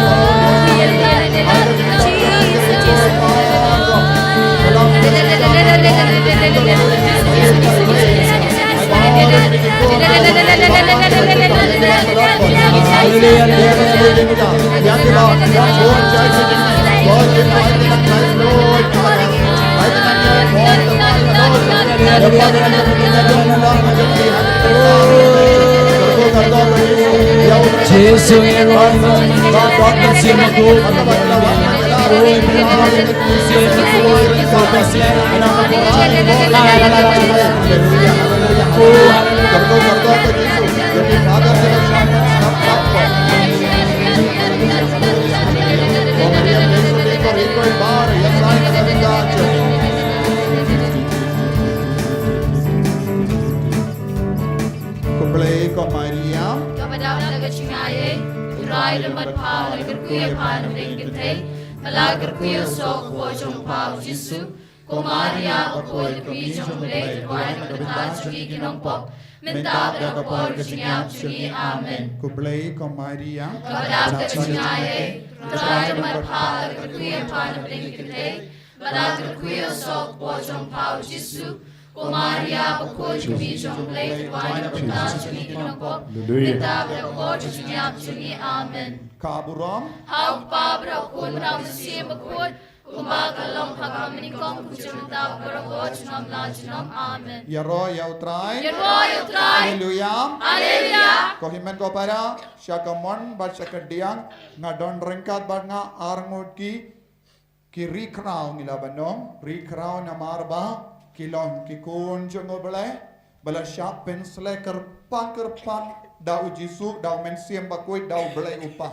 Khublei ko Maria. Kaba dap da ka jingaiei, U Trai u don bad pha, u la kyrkhu ïa pha na pdeng kynthei, bad la kyrkhu ïa u soh u kpoh jong pha u Jisu. Ko Maria, bakhuid, ka kmie jong U Blei, to duwai na ka bynta jong ngi ki nongpop, mynta bad ha ka por ka jingïap jong ngi. Amen. Khublei ko Maria. Kaba dap da ka jingaiei, U Trai u don bad pha, u la kyrkhu ïa pha na pdeng kynthei, bad la kyrkhu ïa u soh u kpoh jong pha u Jisu. Ko Maria, bakhuid, ka kmie jong U Blei, to duwai na ka bynta jong ngi ki nongpop, mynta bad ha ka por ka jingïap jong ngi. Amen. Ka burom ha U Kpa bad ha U Khun bad ha U Mynsiem Bakhuid, kumba ka long ha ka mynnyngkong, kumjuh mynta, baroh junom la junom. Amen. Ïaroh ïa U Trai. Ïaroh ïa U Trai. Haleluia. Haleluia. Ko hynmen ko para, sha ka mon bad sha ka diang, nga don ryngkat bad nga arngut ki, ki ri khraw ngi lah ban ong, ri khraw namar ba ki long ki khun jong U Blei, ba la shah pynsleh kyrpang kyrpang da U Jisu, da U Mynsiem Bakhuid, da U Blei U Kpa.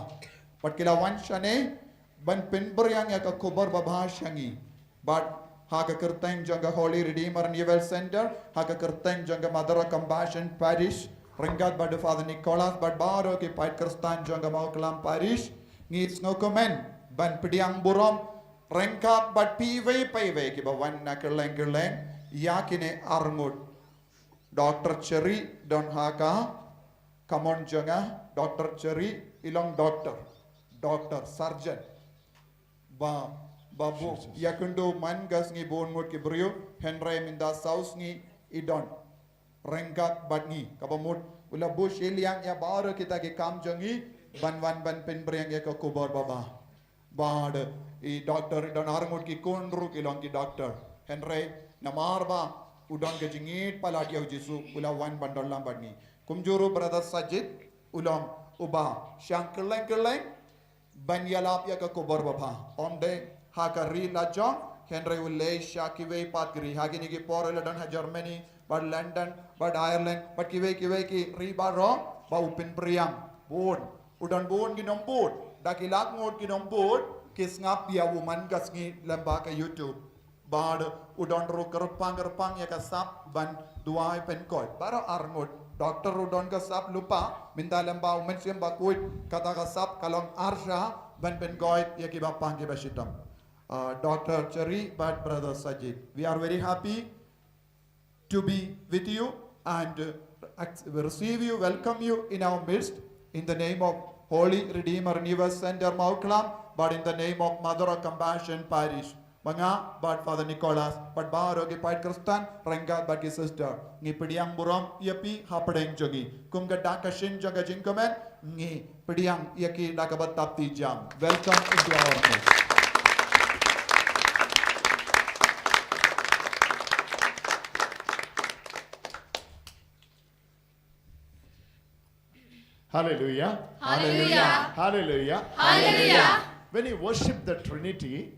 Bad ki la wan shane ban pynphriang ïa ka khubor babha sha ngi. Bad ha ka kyrteng jong ka Holy Redeemer Renewal Center, ha ka kyrteng jong ka Mother of Compassion Parish, ryngkat bad u Father Nicholas, bad baroh ki paid Khristan jong ka Mawklam Parish, ngi sngewkmen ban pdiang burom ryngkat bad phi iwei pa iwei kiba wan na kylleng kylleng ïa kine arngut. Doctor Cherry don ha ka, ka mon jong nga, Doctor Cherry i long doctor, doctor, surgeon. Ba, ba bun, ïa kynduh man ka sngi bun ngut ki briew, hynrei mynta saw sngi i don ryngkat bad ngi. Kaba mut u la buh shiliang ïa baroh kita ki kam jong ngi, ban wan ban pynphriang ïa ka khubor babha. Bad i doctor i don arngut ki khun ruh ki long ki doctor. Hynrei namar ba u don ka jingïeit palat ïa U Jisu, u la wan ban don lang bad ngi. Kumjuh ruh Brother Sajid, u long uba shang kylleng kylleng ban ïalap ïa ka khubor babha. Ym dei ha ka ri la jong, hynrei u leit sha kiwei pat ki ri. Ha kine ki por u la don ha Germany, bad London, bad Ireland, bad kiwei kiwei ki ri baroh, ba u pynphriang. Bun. U don bun ki nongbud, da ki lak ngut ki nongbud ki sngap ïa u man ka sngi lyngba ka YouTube. Bad u don ruh kyrpang kyrpang ïa ka sap ban duwai pynkoit. Baroh arngut, doctor u don ka sap lypa, mynta lyngba U Mynsiem Bakhuid, kata ka sap ka long arsha ban pynkoit ïa kiba pang kiba shitom. Uh, Doctor Cherry bad Brother Sajid, we are very happy to be with you and, uh, ac-, receive you, welcome you in our midst, in the name of Holy Redeemer Renewal Center Mawklam, but in the name of Mother of Compassion Parish. Ba nga bad Father Nicholas, bad baroh ki paid Khristan, ryngkat bad ki sister, ngi pdiang burom ïa phi hapdeng jong ngi. Kum ka dak ka shin jong ka jingkmen, ngi pdiang ïa ki da kaba tap ti jam. Welcome into our midst. Hallelujah. Hallelujah. Hallelujah. Hallelujah. When you worship the Trinity,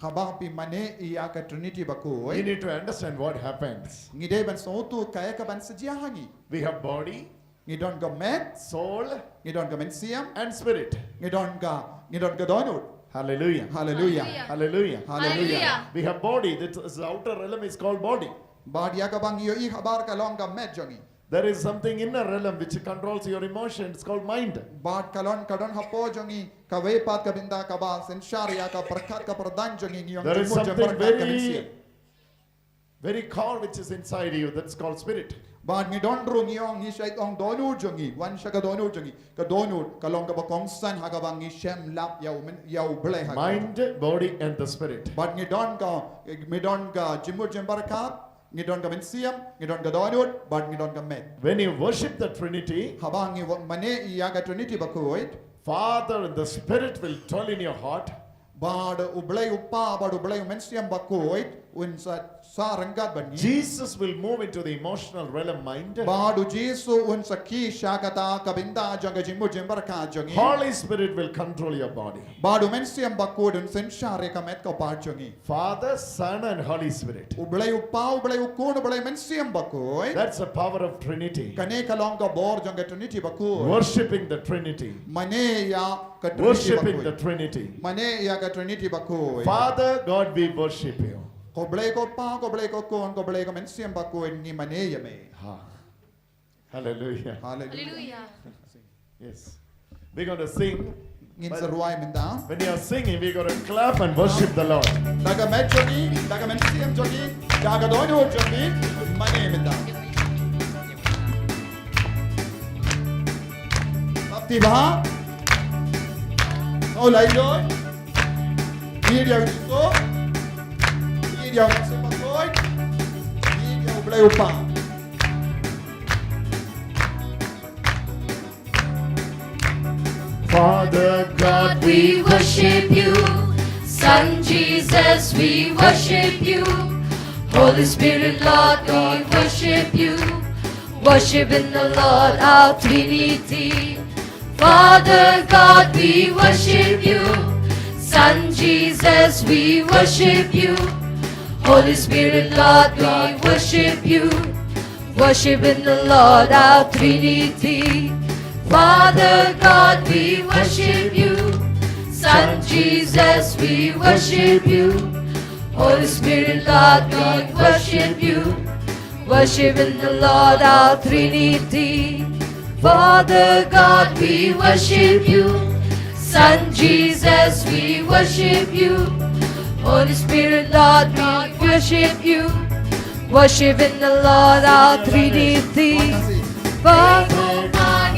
Haba phi mane ïa ka Trinity bakhuid, you need to understand what happens. Ngi dei ban sngewthuh kaei kaban sa jia ha ngi. We have body, ngi don ka met, soul, ngi don ka mynsiem, and spirit. Ngi don ka, ngi don ka dohnud. Hallelujah. Hallelujah. Hallelujah. Hallelujah. Hallelujah. We have body. That is the outer realm is called body. Bad ïa kaba ngi ïohi habar ka long ka met jong ngi. There is something inner realm which controls your emotion. It's called mind. Bad ka long ka don hapoh jong ngi kawei pat ka bynta kaba synshar ïa ka pyrkhat ka pyrdan jong ngi, ngi ong. There is jingmut jong something pyrkhat ka very, mynsiem, very core which is inside you. That's called spirit. Bad ngi don ruh ngi ong, ngi shait ong dohnud jong ngi, wan sha ka dohnud jong ngi. Ka dohnud ka long kaba kongsan ha kaba ngi shem lap ïa u men, ïa U Blei ha ka. Mind, body, and the spirit. Bad ngi don ka, ngi don ka jingmut jingpyrkhat, ngi don ka mynsiem, ngi don ka dohnud, bad ngi don ka met. When you worship the Trinity, haba ngi wa-, mane ïa ka Trinity bakhuid, Father and the Spirit will dwell in your heart. Bad U Blei U Kpa, bad U Blei U Mynsiem Bakhuid un sa, sa ryngkat bad ngi. Jesus will move into the emotional realm, mind. Bad U Jisu un sa kiew sha kata ka bynta jong ka jingmut jingpyrkhat jong ngi. Holy Spirit will control your body. Bad U Mynsiem Bakhuid un synshar ïa ka met ka phad jong ngi. Father, Son, and Holy Spirit. U Blei U Kpa, U Blei U Khun, U Blei U Mynsiem Bakhuid. That's the power of Trinity. Kane ka long ka bor jong ka Trinity bakhuid. Worshipping the Trinity. Mane ïa ka Trinity bakhuid. Worshipping the Trinity. Mane ïa ka Trinity bakhuid. Father God, we worship you. Ko Blei ko Kpa, ko Blei ko Khun, ko Blei ko Mynsiem Bakhuid, ngi mane ïa me. Ha. Hallelujah. Hallelujah. Hallelujah. Yes. We're going to sing. Ngin sa rwai mynta. When you are singing, we're going to clap and worship the Lord. Da ka met jong ngi, da ka mynsiem jong ngi, da ka dohnud jong ngi, mane mynta. Sap ti bha. Oh, lai doi. Ïa U Jisu. Ïa U Mynsiem Bakhuid. Ïa U Blei U Kpa. Father God, we worship you. Son Jesus, we worship you. Holy Spirit, Lord, we worship you. Worship in the Lord, our Trinity. Father God, we worship you. Son Jesus, we worship you. Holy Spirit, Lord, we worship you. Worship in the Lord, our Trinity. Father God, we worship you. Son Jesus, we worship you. Holy Spirit, Lord, we worship you. Worship in the Lord, our Trinity. Father God, we worship you. Son Jesus, we worship you. Holy Spirit, Lord, we worship you. Worship in the Lord, our Trinity. Father,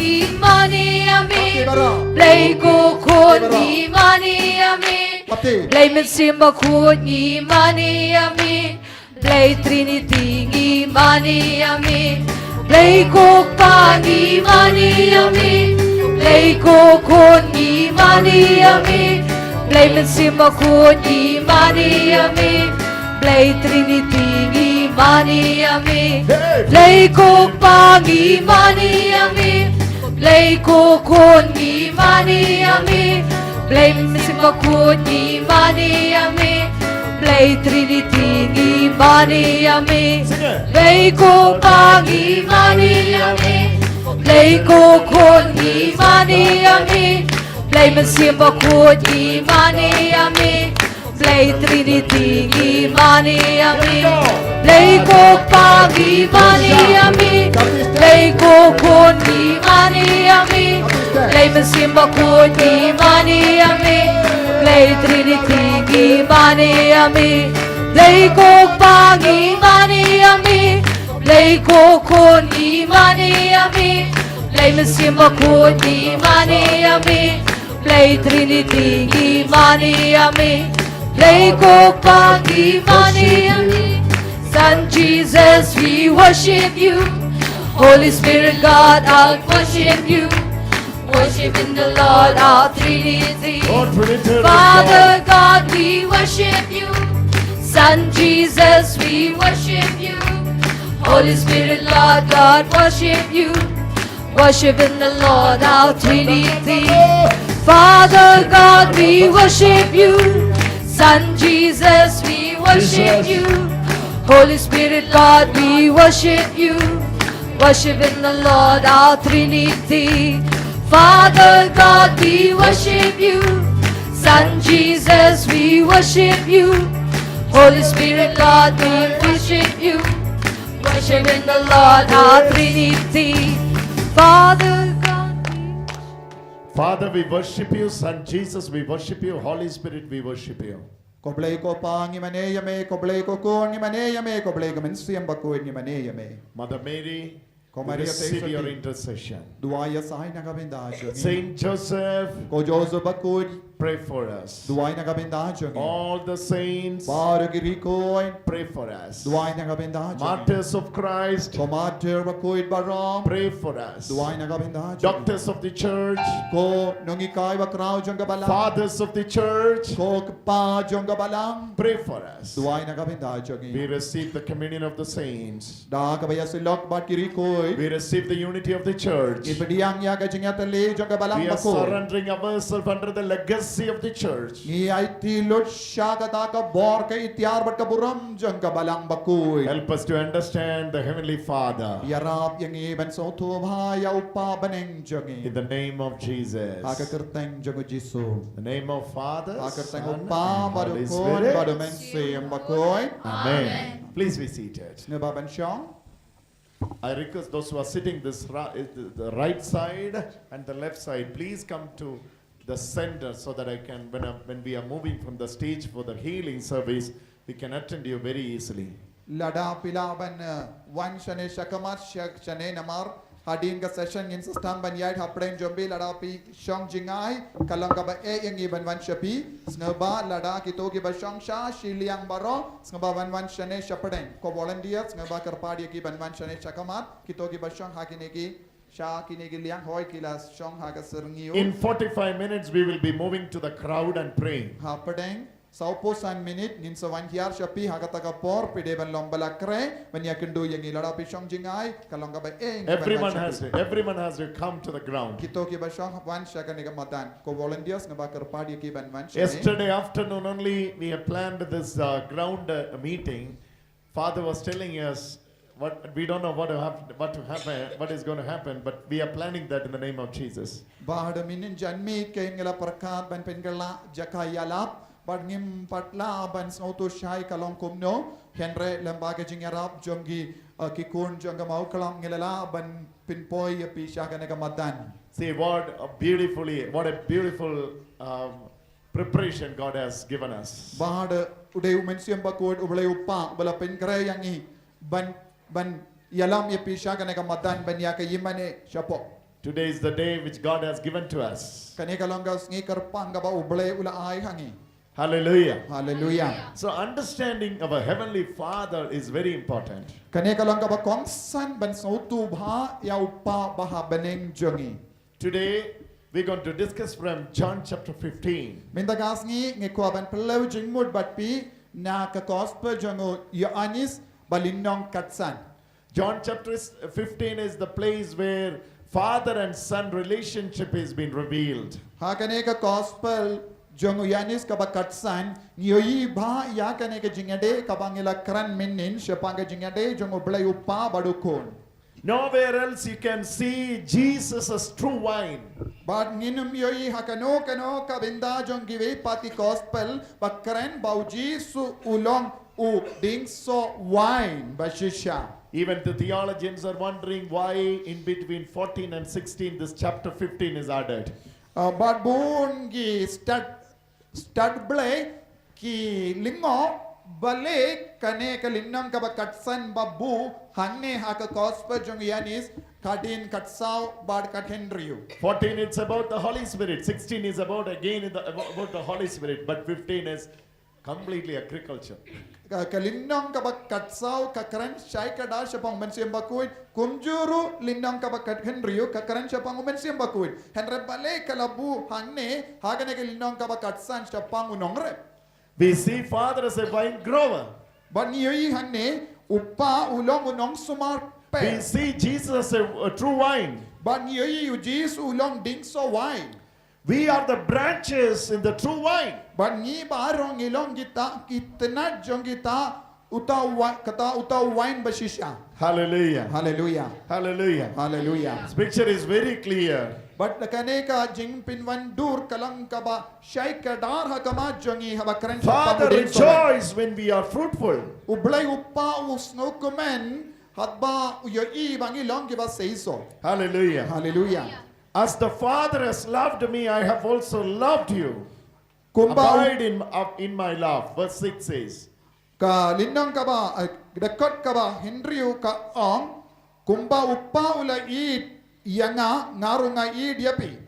ngi mane ïa me. Blei ko Khun, ngi mane ïa me. Blei Mynsiem Bakhuid, ngi mane ïa me. Blei Trinity, ngi mane ïa me. Blei ko Kpa, ngi mane ïa me. Blei ko Khun, ngi mane ïa me. Blei Mynsiem Bakhuid, ngi mane ïa me. Blei Trinity, ngi mane ïa me. Blei ko Kpa, ngi mane ïa me. Blei ko Khun, ngi mane ïa me. Blei Mynsiem Bakhuid, ngi mane ïa me. Blei Trinity, ngi mane ïa me. Blei ko Kpa, ngi mane ïa me. Blei ko Khun, ngi mane ïa me. Blei Mynsiem Bakhuid, ngi mane ïa me. Blei Trinity, ngi mane ïa me. Blei ko Kpa, ngi mane ïa me. Blei ko Khun, ngi mane ïa me. Blei Mynsiem Bakhuid, ngi mane ïa me. Blei Trinity, ngi mane ïa me. Blei ko Kpa, ngi mane ïa me. Blei ko Khun, ngi mane ïa me. Blei Mynsiem Bakhuid, ngi mane ïa me. Blei Trinity, ngi mane ïa me. Blei ko Kpa, ngi mane ïa me. Son Jesus, we worship you. Holy Spirit, God, I worship you. Worship in the Lord, our Trinity. Oh, Trinity, Father God, we worship you. Son Jesus, we worship you. Holy Spirit, Lord God, worship you. Worship in the Lord, our Trinity. Father God, we worship you. Son Jesus, we worship you. Holy Spirit, God, we worship you. Worship in the Lord, our Trinity. Father God, we worship you. Son Jesus, we worship you. Holy Spirit, God, we worship you. Worship in the Lord, our Trinity. Father God, we Father, we worship you. Son Jesus, we worship you. Holy Spirit, we worship you. Ko Blei ko Pa, ngi mane ïa me. Ko Blei ko Khun, ngi mane ïa me. Ko Blei ko Mynsiem Bakhuid, ngi mane ïa me. Mother Mary, ko Maria, receive your intercession. Duwai ïa sa ïa ka bynta jong ngi. Saint Joseph, ko Joseph Bakhuid, pray for us. Duwai ïa ka bynta jong ngi. All the saints, baroh ki riewkhuid, pray for us. Duwai ïa ka bynta jong ngi. Martyrs of Christ, ko martyr bakhuid baroh, pray for us. Duwai ïa ka bynta jong ngi. Doctors of the church, ko nonghikai bakhraw jong ka balang. Fathers of the church, ko kpa jong ka balang, pray for us. Duwai ïa ka bynta jong ngi. We receive the communion of the saints. Da kaba ïasyllok bad ki riewkhuid, we receive the unity of the church. Ngi pdiang ïa ka jingïatylli jong ka balang bakhuid. We are surrendering ourselves under the legacy of the church. Ngi aiti lut sha kata ka bor, ka itiar bad ka burom jong ka balang bakhuid. Help us to understand the Heavenly Father. Ïarap ïa ngi ban sngewthuh bha ïa u Pa bneng jong ngi. In the name of Jesus. Ha ka kyrteng jong u Jisu. The name of Father, ha ka kyrteng u Pa bad u Khun bad u Mynsiem Bakhuid. Amen. Please be seated. Sngewbha ban shong. I request those who are sitting this ri- the, the right side and the left side, please come to the center so that I can, when, I, when we are moving from the stage for the healing service, we can attend you very easily. Lada phi lah ban uh, wan shane shakhmat, shak shane namar hadien ka session ngin sa sdang ban ïaid hapdeng jong phi. Lada phi shong jngai, ka long kaba eh ïa ngi ban wan sha phi. Sngewbha lada kito kiba shong sha shiliang baroh, sngewbha ban wan shane shapdeng. Ko volunteer, sngewbha kyrpad ïa ki ban wan shane shakhmat. Kito kiba shong ha kine ki, sha kine ki liang, hooid, ki la shong ha ka syrngiew. In forty-five minutes, we will be moving to the crowd and praying. Hapdeng sawphew san minit ngin sa wan hiar sha phi. Ha kata ka por phi dei ban long ba la khreh ban ïakynduh ïa ngi. Lada phi shong jngai, ka long kaba eh ïa ngi ban wan sha phi. Everyone has to, everyone has to come to the ground. Kito kiba shong, wan sha kane ka madan. Ko volunteers, sngewbha kyrpad ïa ki ban wan shane. Yesterday afternoon only, we have planned this uh, ground uh, meeting. Father was telling us, what, we don't know what, have, what to happen, what is going to happen, but we are planning that in the name of Jesus. Bad mynhynnin janmiet kein ngi la pyrkhat ban pynkylla jaka ïalap, bad ngim pat lah ban sngewthuh shai ka long kumno. Hynrei lyngba ka jingïarap jong ki, uh, ki khun jong ka Mawklam, ngi la lah ban pynpoi ïa phi sha kane ka madan. See what a beautifully, what a beautiful um, preparation God has given us. Bad u dei u Mynsiem Bakhuid u Blei u Pa ba la pynkhreh ïa ngi ban, ban ïalam ïa phi sha kane ka madan ban ïa ka ïingmane shapoh. Today is the day which God has given to us. Kane ka long ka sngi kyrpang kaba u Blei u la ai ha ngi. Hallelujah. Hallelujah. So understanding our Heavenly Father is very important. Kane ka long kaba kongsan ban sngewthuh bha ïa u Pa ba ha bneng jong ngi. Today, we're going to discuss from John chapter fifteen. Mynta ka sngi ngi kwah ban pynlong jingmut bad phi na ka gospel jong u Ïoannis bad lynnong khatsan. John chapter fifteen is the place where father and son relationship has been revealed. Ha kane ka gospel jong u Ïoannis kaba khatsan, ngi ïohi bha ïa kane ka jingïadei kaba ngi la kren mynhynnin shaphang ka jingïadei jong u Blei u Pa bad u Khun. Nowhere else you can see Jesus as true vine. Bad ngim ïohi ha kano kano ka bynta jong kiwei pat ki gospel ba kren ba u Jisu u long u dieng soh vine ba shisha. Even the theologians are wondering why in between fourteen and sixteen this chapter fifteen is added. Uh, bad bun ki stad Stad Blei ki lyngngoh balei kane ka lynnong kaba khatsan ba buh hangne ha ka gospel jong u Ïoannis, ka dei khatsaw bad khathynriew. Fourteen, it's about the Holy Spirit. Sixteen is about, again, the, about the Holy Spirit. But fifteen is completely agriculture. Ka, ka lynnong kaba khatsaw ka kren shai ka da shaphang u Mynsiem Bakhuid, kumjuh ruh lynnong kaba khathynriew ka kren shaphang u Mynsiem Bakhuid. Hynrei balei ka la buh hangne ha kane ka lynnong kaba khatsan shaphang u nongrep? We see father as a vine grower. Bad ngi ïohi hangne u pa u long u nongsumar pek. We see Jesus as a, a true vine. Bad ngi ïohi u Jisu u long dieng soh vine. We are the branches in the true vine. Bad ngi baroh ngi long kita ki tnat jong kita uta wa, kata uta wine ba shisha. Hallelujah. Hallelujah. Hallelujah. Hallelujah. Scripture is very clear. Bad kane ka jingpynwandur ka long kaba shai kdar ha khmat jong ngi haba kren Father rejoice when we are fruitful. U Blei u Kpa u sngewkmen haba u ïohi ba ngi long kiba seisoh. Hallelujah. Hallelujah. As the Father has loved me, I have also loved you. Kumba u- Abide in, up in my love. Verse six says, Ka lynnong kaba, eh, dkhot kaba hynriew ka ong, kumba u Kpa u la ïeit ïa nga, nga ruh nga ïeit ïa phi.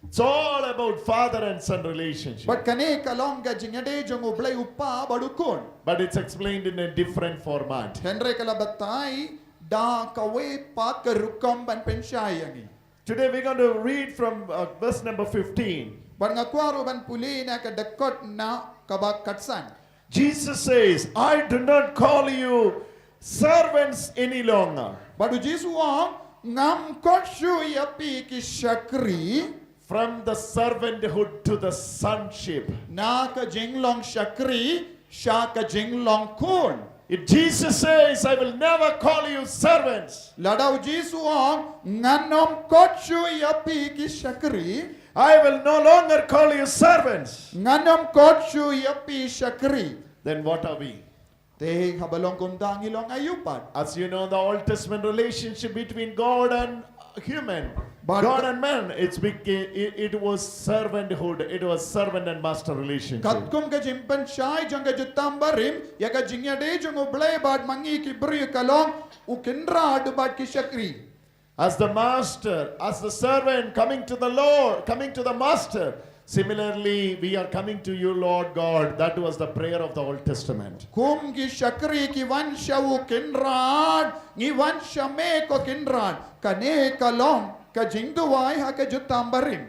It's all about father and son relationship. Bad kane ka long ka jingïadei jong u Blei u Kpa bad u khun. But it's explained in a different format. Hynrei ka la batai da kawei pat ka rukom ban pynshai ïa ngi. Today we're going to read from uh, verse number fifteen. Bad nga kwah ruh ban pule na ka dkhot na kaba khatsan. Jesus says, I do not call you servants any longer. Bad u Jisu u ong, ngam khot shuh ïa phi ki shakri. From the servanthood to the sonship. Na ka jinglong shakri sha ka jinglong khun. If Jesus says, I will never call you servants, Lada u Jisu u ong, ngan ym khot shuh ïa phi ki shakri. I will no longer call you servants. Ngan ym khot shuh ïa phi shakri. Then what are we? Te haba long kumta ngi long aïu pat. As you know, the Old Testament relationship between God and human, But God and man, it's beca- it, it was servanthood, it was servant and master relationship. Katkum ka jingpynshai jong ka Jutang Barim ïa ka jingïadei jong u Blei bad ma ngi ki briew ka long u kynrad bad ki shakri. As the master, as the servant coming to the Lord, coming to the master, similarly, we are coming to you, Lord God. That was the prayer of the Old Testament. Kum ki shakri ki wan sha u kynrad, ngi wan sha me ko kynrad. Kane ka long ka jingduwai ha ka Jutang Barim.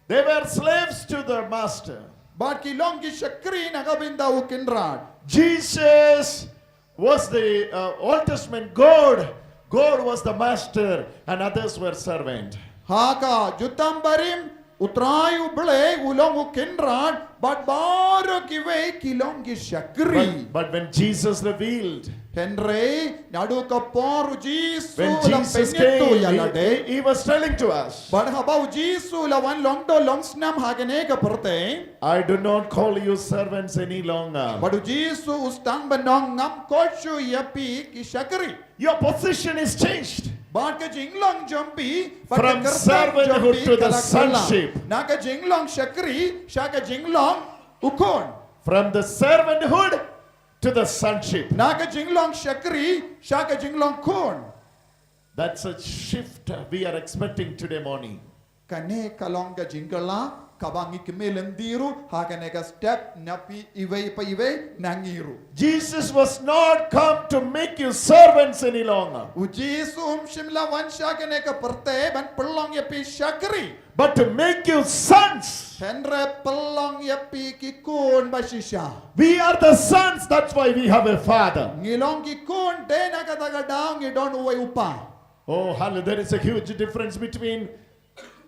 They were slaves to their master. Bad ki long ki shakri na ka bynta u kynrad. Jesus was the uh, Old Testament God. God was the master, and others were servant. Ha ka Jutang Barim, u Trai u Blei u long u kynrad, bad baroh kiwei ki long ki shakri. But, but when Jesus revealed, Hynrei naduh ka por u Jisu when u la Jesus pynïathuh came, ïa lade. he, he was telling to us, Bad haba u Jisu u la wan long doh long snam ha kane ka pyrthei. I do not call you servants any longer. Bad u Jisu u sdang ban ong ngam khot shuh ïa phi ki shakri. Your position is changed. Bad ka jinglong jong phi, bad ka From kyrteng jong servanthood phi to ka the la kylla. Sonship. Na ka jinglong shakri sha ka jinglong u khun. From the servanthood to the sonship. Na ka jinglong shakri sha ka jinglong khun. That's a shift we are expecting today morning. Kane ka long ka jingkylla kaba ngi kmie lynti ruh ha kane ka step na phi iwei pa iwei na ngi ruh. Jesus was not come to make you servants any longer, U Jisu um shym la wan sha kane ka pyrthei ban pynlong ïa phi shakri. But to make you sons. Hynrei pynlong ïa phi ki khun ba shisha. We are the sons, that's why we have a father. Ngi long ki khun, dei na kata ka daw ngi don uwei u kpa. Oh, hallelujah. There is a huge difference between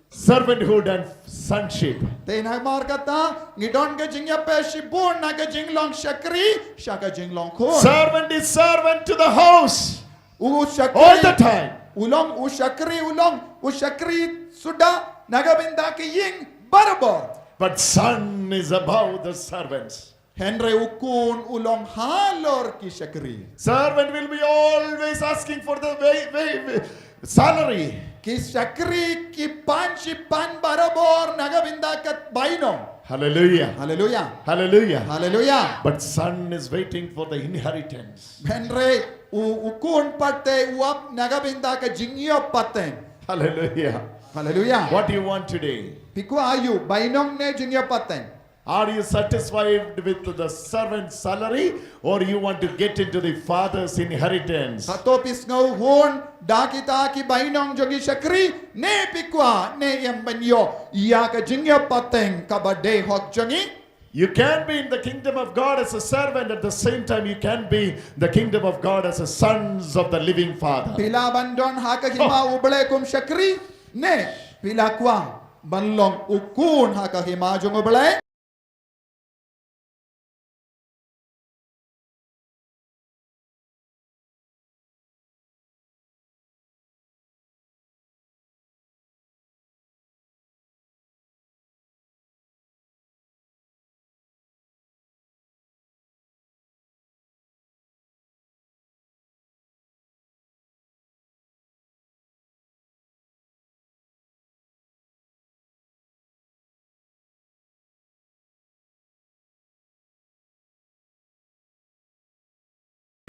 servanthood and sonship. Te namar kata ngi don ka jingïapher shibun na ka jinglong shakri sha ka jinglong khun. Servant is servant to the house. U shakri All the time. U long u shakri, u long u shakri suda na ka bynta ka ïing barabor. But son is above the servants. Hynrei u khun u long halor ki shakri. Servant will be always asking for the way, way, way, salary. Ki shakri ki pan shi pan barabor na ka bynta ka bainong. Hallelujah. Hallelujah. Hallelujah. Hallelujah. But son is waiting for the inheritance. Hynrei u, u khun pat te u ap na ka bynta ka jingïap pateng. Hallelujah. Hallelujah. What do you want today? Phi kwah aïu, bainong ne jingïap pateng? Are you satisfied with the servant's salary, or you want to get into the father's inheritance? Hato phi sngewhun da kita ki bainong jong ki shakri, ne phi kwah ne em ban ïoh ïa ka jingïap pateng kaba dei hok jong ngi? You can be in the kingdom of God as a servant, at the same time you can be in the kingdom of God as a sons of the living Father. Phi lah ban don ha ka hima U Blei kum shakri, ne phi lah kwah ban long u khun ha ka hima jong U Blei.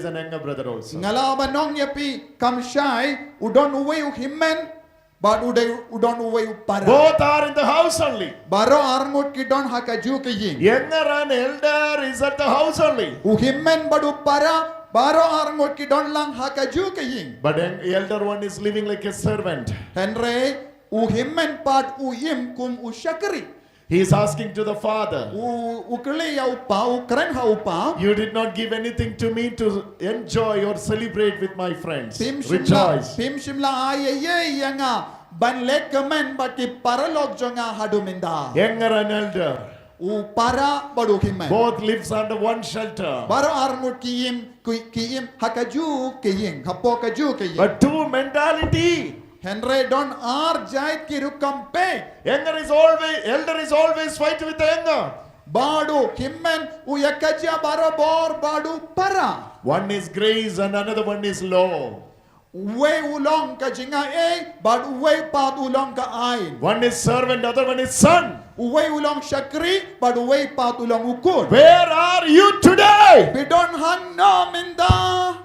Is an younger brother also. Nga lah ban ong ïa phi, kam shai, u don uwei u hynmen, bad u dei, u don uwei u para. Both are in the house only. Baroh arngut ki don ha kajuh ka ïing. Younger and elder is at the house only. U hynmen bad u para, baroh arngut ki don lang ha kajuh ka ïing. But an elder one is living like a servant. Hynrei, u hynmen pat u im kum u shakri. He is asking to the father, U, u kylli ïa u pa, u kren ha u pa. You did not give anything to me to enjoy or celebrate with my friends. Phim shym la, Rejoice. Phim shym la ai ei ei ïa nga ban leh kmen bad ki paralok jong nga haduh mynta. Younger and elder. U para bad u hynmen. Both lives under one shelter. Baroh arngut ki im, ki, ki im ha kajuh ka ïing, hapoh kajuh ka ïing. But two mentality. Hynrei don ar jait ki rukom peit. Younger is always, elder is always fight with the younger. Bad u hynmen u ïa kajia barabor bad u para. One is grace and another one is law. Uwei u long ka jingaiei, bad uwei pat u long ka aiñ. One is servant, other one is son. Uwei u long shakri, bad uwei pat u long u khun. Where are you today? Phi don hangno mynta?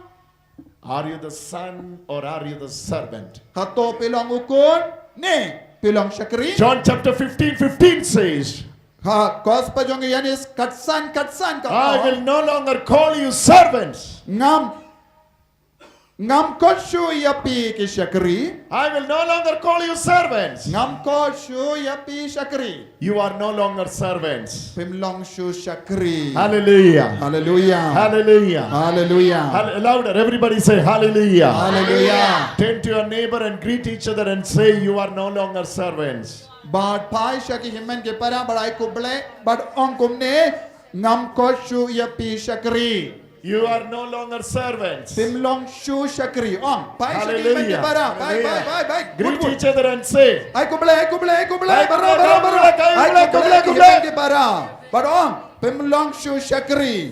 Are you the son or are you the servant? Hato phi long u khun, ne phi long shakri? John chapter fifteen fifteen says, Ha Gospel jong Ïoannis khatsan khatsan ka ong, I will no longer call you servants. Ngam, ngam koit shuh ïa phi ki shakri. I will no longer call you servants. Ngam koit shuh ïa phi shakri. You are no longer servants. Phim long shuh shakri. Hallelujah. Hallelujah. Hallelujah. Hallelujah. Hall-, louder. Everybody say hallelujah. Hallelujah. Turn to your neighbor and greet each other and say, you are no longer servants. Bad phai sha ki hynmen ki para bad ai khublei bad ong kumne, ngam koit shuh ïa phi shakri. You are no longer servants. Phim long shuh shakri. Ong, phai sha ki hynmen ki para. Phai, phai, phai, phai. Greet each other and say, ai khublei, ai khublei, ai khublei. Baroh, baroh, baroh. Ai khublei, ai khublei, ai khublei. Ki hynmen ki para. Bad ong, phim long shuh shakri.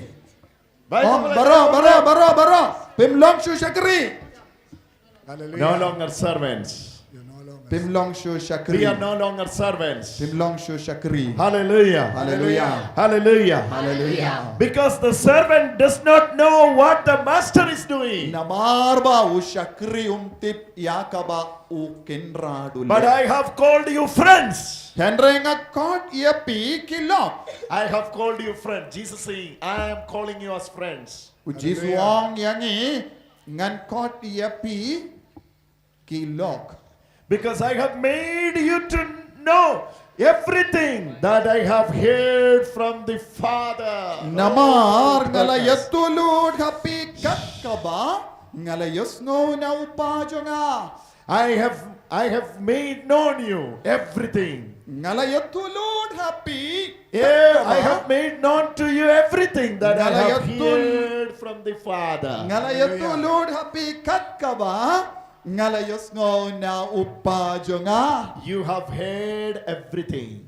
Ong, baroh, baroh, baroh, baroh. Phim long shuh shakri. Hallelujah. No longer servants. You're no longer Phim long shuh shakri. We are no longer servants. Phim long shuh shakri. Hallelujah. Hallelujah. Hallelujah. Hallelujah. Because the servant does not know what the master is doing. Namar ba u shakri um tip ïa kaba u kynrad u leh. But I have called you friends. Hynrei nga koit ïa phi ki lok. I have called you friend. Jesus saying, I am calling you as friends. U Jisu u ong ïa ngi, ngan koit ïa phi ki lok. Because I have made you to know everything that I have heard from the Father. Namar nga la ïathuh lut ha phi kat kaba nga la ïohsngew na u Pa jong nga. I have, I have made known you everything. Nga la ïathuh lut ha phi kat kaba. Yeah, I have made known to you everything that I have heard from the Father. Nga la ïathuh lut ha phi kat kaba nga la ïohsngew na u Pa jong nga. You have heard everything.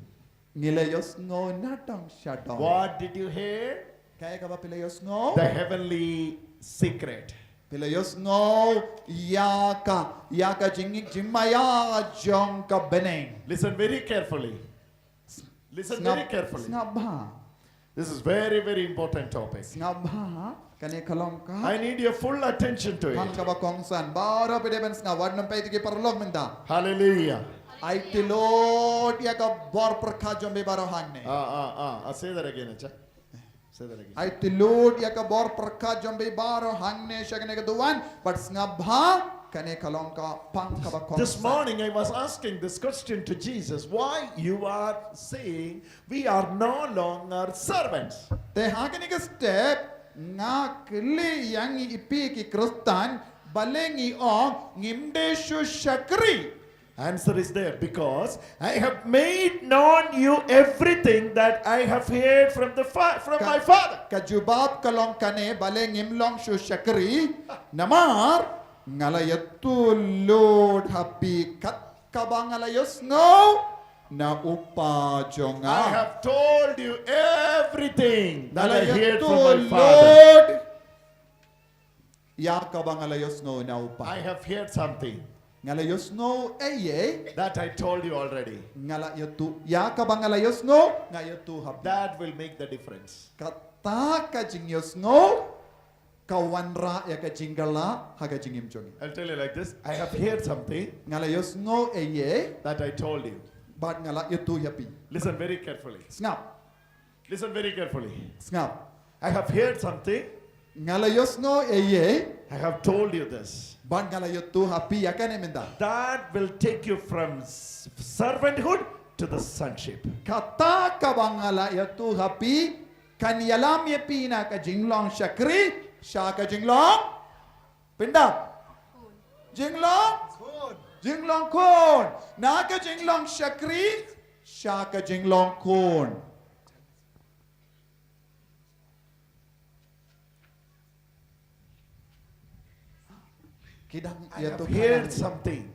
Ngi la ïohsngew na dong sha dong. What did you hear? Kaei kaba phi la ïohsngew? The heavenly secret. Phi la ïohsngew ïa ka, ïa ka jingngeit jingmaïa jong ka bneng. Listen very carefully. Listen very carefully. Sngap bha. This is very, very important topic. Sngap bha, kane ka long ka. I need your full attention to it. Pang kaba kongsan. Baroh phi dei ban sngap, wat nym peit ki paralok mynta. Hallelujah. Aiti lut ïa ka bor pyrkhat jong phi baroh hangne. Ah, ah, ah, ah. Say that again, acha. Say that again. Aiti lut ïa ka bor pyrkhat jong phi baroh hangne sha kane ka duwan, bad sngap bha, kane ka long ka pang kaba kongsan. This morning I was asking this question to Jesus, why you are saying we are no longer servants. Te ha kane ka step nga kylli ïa ngi ïa phi ki Khristan, balei ngi ong ngim dei shuh shakri. Answer is there, because I have made known you everything that I have heard from the fa- from my father. Ka jubab ka long kane, balei ngim long shu shakri, namar nga la ïathuh lut ha phi kat kaba nga la ïohsngew na u kpa jong nga. I have told you everything that I heard from my father. Ïa kaba nga la ïohsngew na u kpa. I have heard something. Nga la ïohsngew ei ei. That I told you already. Nga la ïathuh, ïa kaba nga la ïohsngew, nga ïathuh ha phi. That will make the difference. Kata ka jingïohsngew ka wanrah ïa ka jingkylla ha ka jingim jong ngi. I'll tell you like this. I have heard something. Nga la ïohsngew ei ei. That I told you. Bad nga la ïathuh ïa phi. Listen very carefully. Sngap. Listen very carefully. Sngap. I have heard something. Nga la ïohsngew ei ei. I have told you this. Bad nga la ïathuh ha phi ïa kane mynta. That will take you from s- servanthood to the sonship. Kata kaba nga la ïathuh ha phi kan ïalam ïa phi na ka jinglong shakri sha ka jinglong pyndap. Jinglong? Jinglong khun. Na ka jinglong shakri sha ka jinglong khun. Ki dang ïathuh, I have heard something.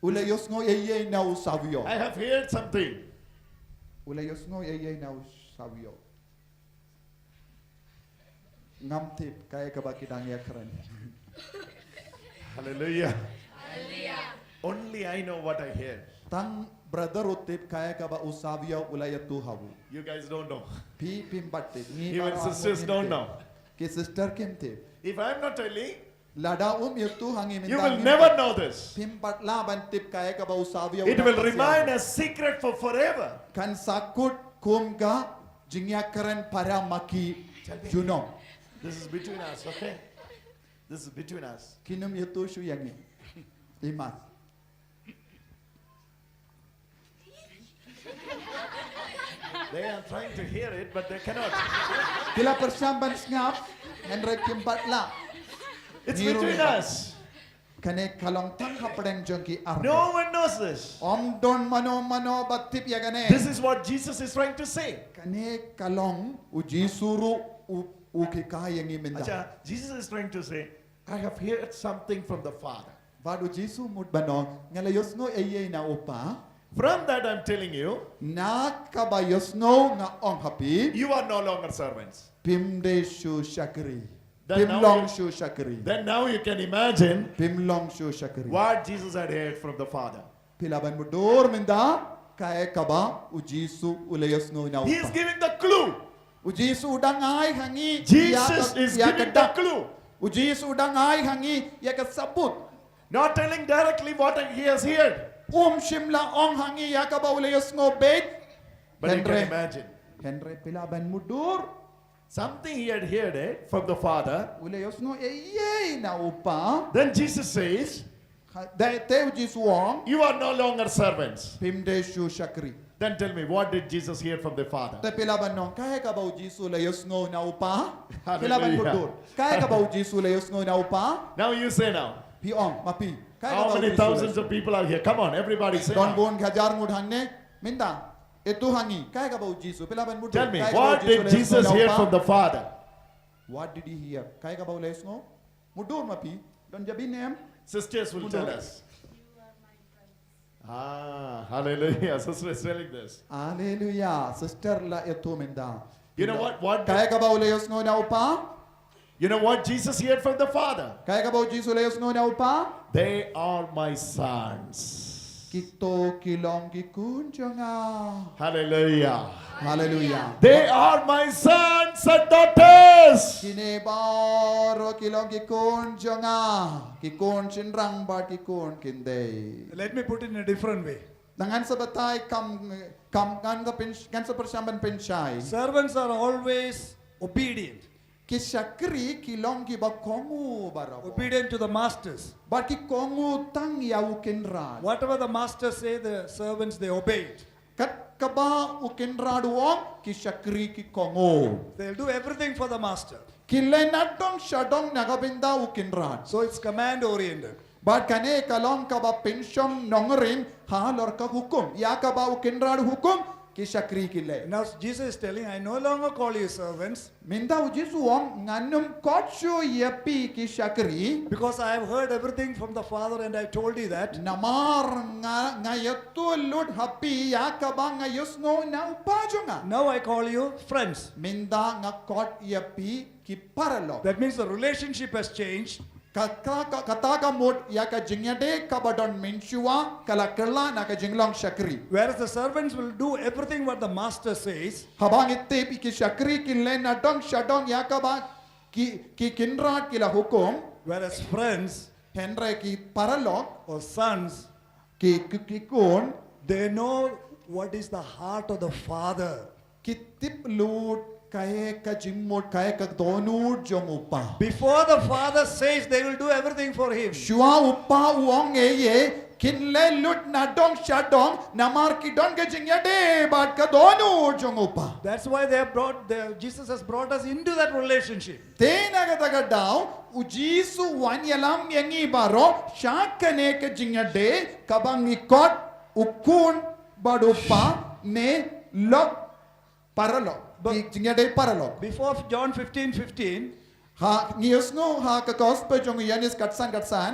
U la ïohsngew ei ei na u Savio. I have heard something. U la ïohsngew ei ei na u Savio. Ngam tip kaei kaba ki dang ïakren. Hallelujah. Only I know what I hear. Tang brother u tip kaei kaba u Savio u la ïathuh ha u. You guys don't know. Phi phim pat tip. Even sisters don't know. Ki sister kim tip. If I'm not telling, lada um ïathuh ha ngi mynta, you will never know this. Phim pat lah ban tip kaei kaba u Savio u la ïathuh. It will remain a secret for forever. Kan sa kut kum ka jingïakren para ma ki junom. This is between us, okay? This is between us. Kim nym ïathuh shuh ïa ngi. Imat. They are trying to hear it, but they cannot. Ki la pyrshang ban sngap, hynrei kim pat lah. It's between us. Kane ka long tang hapdeng jong ki arngut. No one knows this. Ym don mano mano ba tip ïa kane. This is what Jesus is trying to say. Kane ka long u Jisu ruh u, u hikai ïa ngi mynta. Acha, Jesus is trying to say, I have heard something from the Father. Bad u Jisu mut ban ong, nga la ïohsngew ei ei na u Kpa. From that I'm telling you, na kaba ïohsngew nga ong ha phi, you are no longer servants. Phim dei shuh shakri. Phim long shuh shakri. Then now you can imagine, phim long shuh shakri, what Jesus had heard from the Father. Phi lah ban mutdur mynta kaei kaba u Jisu u la ïohsngew na u Kpa. He is giving the clue. U Jisu u dang ai ha ngi. Jesus is giving the clue. U Jisu u dang ai ha ngi ïa ka sabut. Not telling directly what he has heard. Um shym la ong ha ngi ïa kaba u la ïohsngew beit. But you can imagine. Hynrei phi lah ban mutdur. Something he had heard, eh, from the Father. U la ïohsngew ei ei na u Kpa. Then Jesus says, ha, te u Jisu u ong, you are no longer servants. Phim dei shuh shakri. Then tell me, what did Jesus hear from the Father? Te phi lah ban ong kaei kaba u Jisu u la ïohsngew na u Kpa. Hallelujah. Phi lah ban mutdur kaei kaba u Jisu u la ïohsngew na u Kpa. Now you say now. Phi ong ma phi. How many thousands of people are here? Come on, everybody say now. Don bun hajar ngut hangne mynta. Ïathuh ha ngi kaei kaba u Jisu, phi lah ban mutdur. Tell me, what did Jesus hear from the Father? What did he hear? Kaei kaba u la ïohsngew? Mutdur ma phi. Don jabi nem. Sisters will tell us. Ah, hallelujah. Sister is telling this. Hallelujah. Sister la ïathuh mynta. You know what? What did, kaei kaba u la ïohsngew na u Kpa? You know what Jesus heard from the Father? Kaei kaba u Jisu u la ïohsngew na u Kpa? They are my sons. Kito ki long ki khun jong nga. Hallelujah. Hallelujah. They are my sons and daughters. Kine baroh ki long ki khun jong nga. Ki khun shynrang bad ki khun khyndai. Let me put it in a different way. Ngan sa batai kam, kam, ngan sa pyn-, ngan sa pyrshang ban pynshai. Servants are always obedient. Ki shakri ki long kiba kohnguh baroh. Obedient to the masters. Bad ki kohnguh tang ïa u kynrad. Whatever the masters say, the servants, they obeyed. Kat kaba u kynrad u ong, ki shakri ki kohnguh. They'll do everything for the master. Ki leh nadong shadong na ka bynta u kynrad. So it's command oriented. Bad kane ka long kaba pynshong nongrim halor ka hukum. Ïa kaba u kynrad hukum ki shakri ki leh. Now Jesus is telling, I no longer call you servants Mynta u Jisu u ong, ngan ym khot shuh ïa phi ki shakri. because I have heard everything from the Father and I told you that. Namar nga, nga ïathuh lut ha phi ïa kaba nga ïohsngew na u Kpa jong nga. Now I call you friends. Mynta nga khot ïa phi ki paralok. That means the relationship has changed. Kata ka, kata ka mut ïa ka jingïadei kaba don mynshuwa ka la kylla na ka jinglong shakri. Whereas the servants will do everything what the master says, Haba ngi tip ki shakri kin leh nadong shadong ïa kaba ki, ki kynrad ki la hukum. Whereas friends Hynrei ki paralok, or sons, ki, ki, ki khun, they know what is the heart of the Father. ki tip lut kaei ka jingmut, kaei ka dohnud jong u Kpa. Before the Father says, they will do everything for him. Shuwa u Kpa u ong ei ei, kin leh lut nadong shadong, namar ki don ka jingïadei bad ka dohnud jong u Kpa. That's why they have brought the, Jesus has brought us into that relationship. Te na kata ka daw, u Jisu u wan ïalam ïa ngi baroh sha kane ka jingïadei kaba ngi khot u khun bad u kpa ne lok paralok. But- Ki jingïadei paralok. Before John fifteen fifteen, Ha, ngi ïohsngew ha ka gospel jong u Ïoannis khatsan khatsan.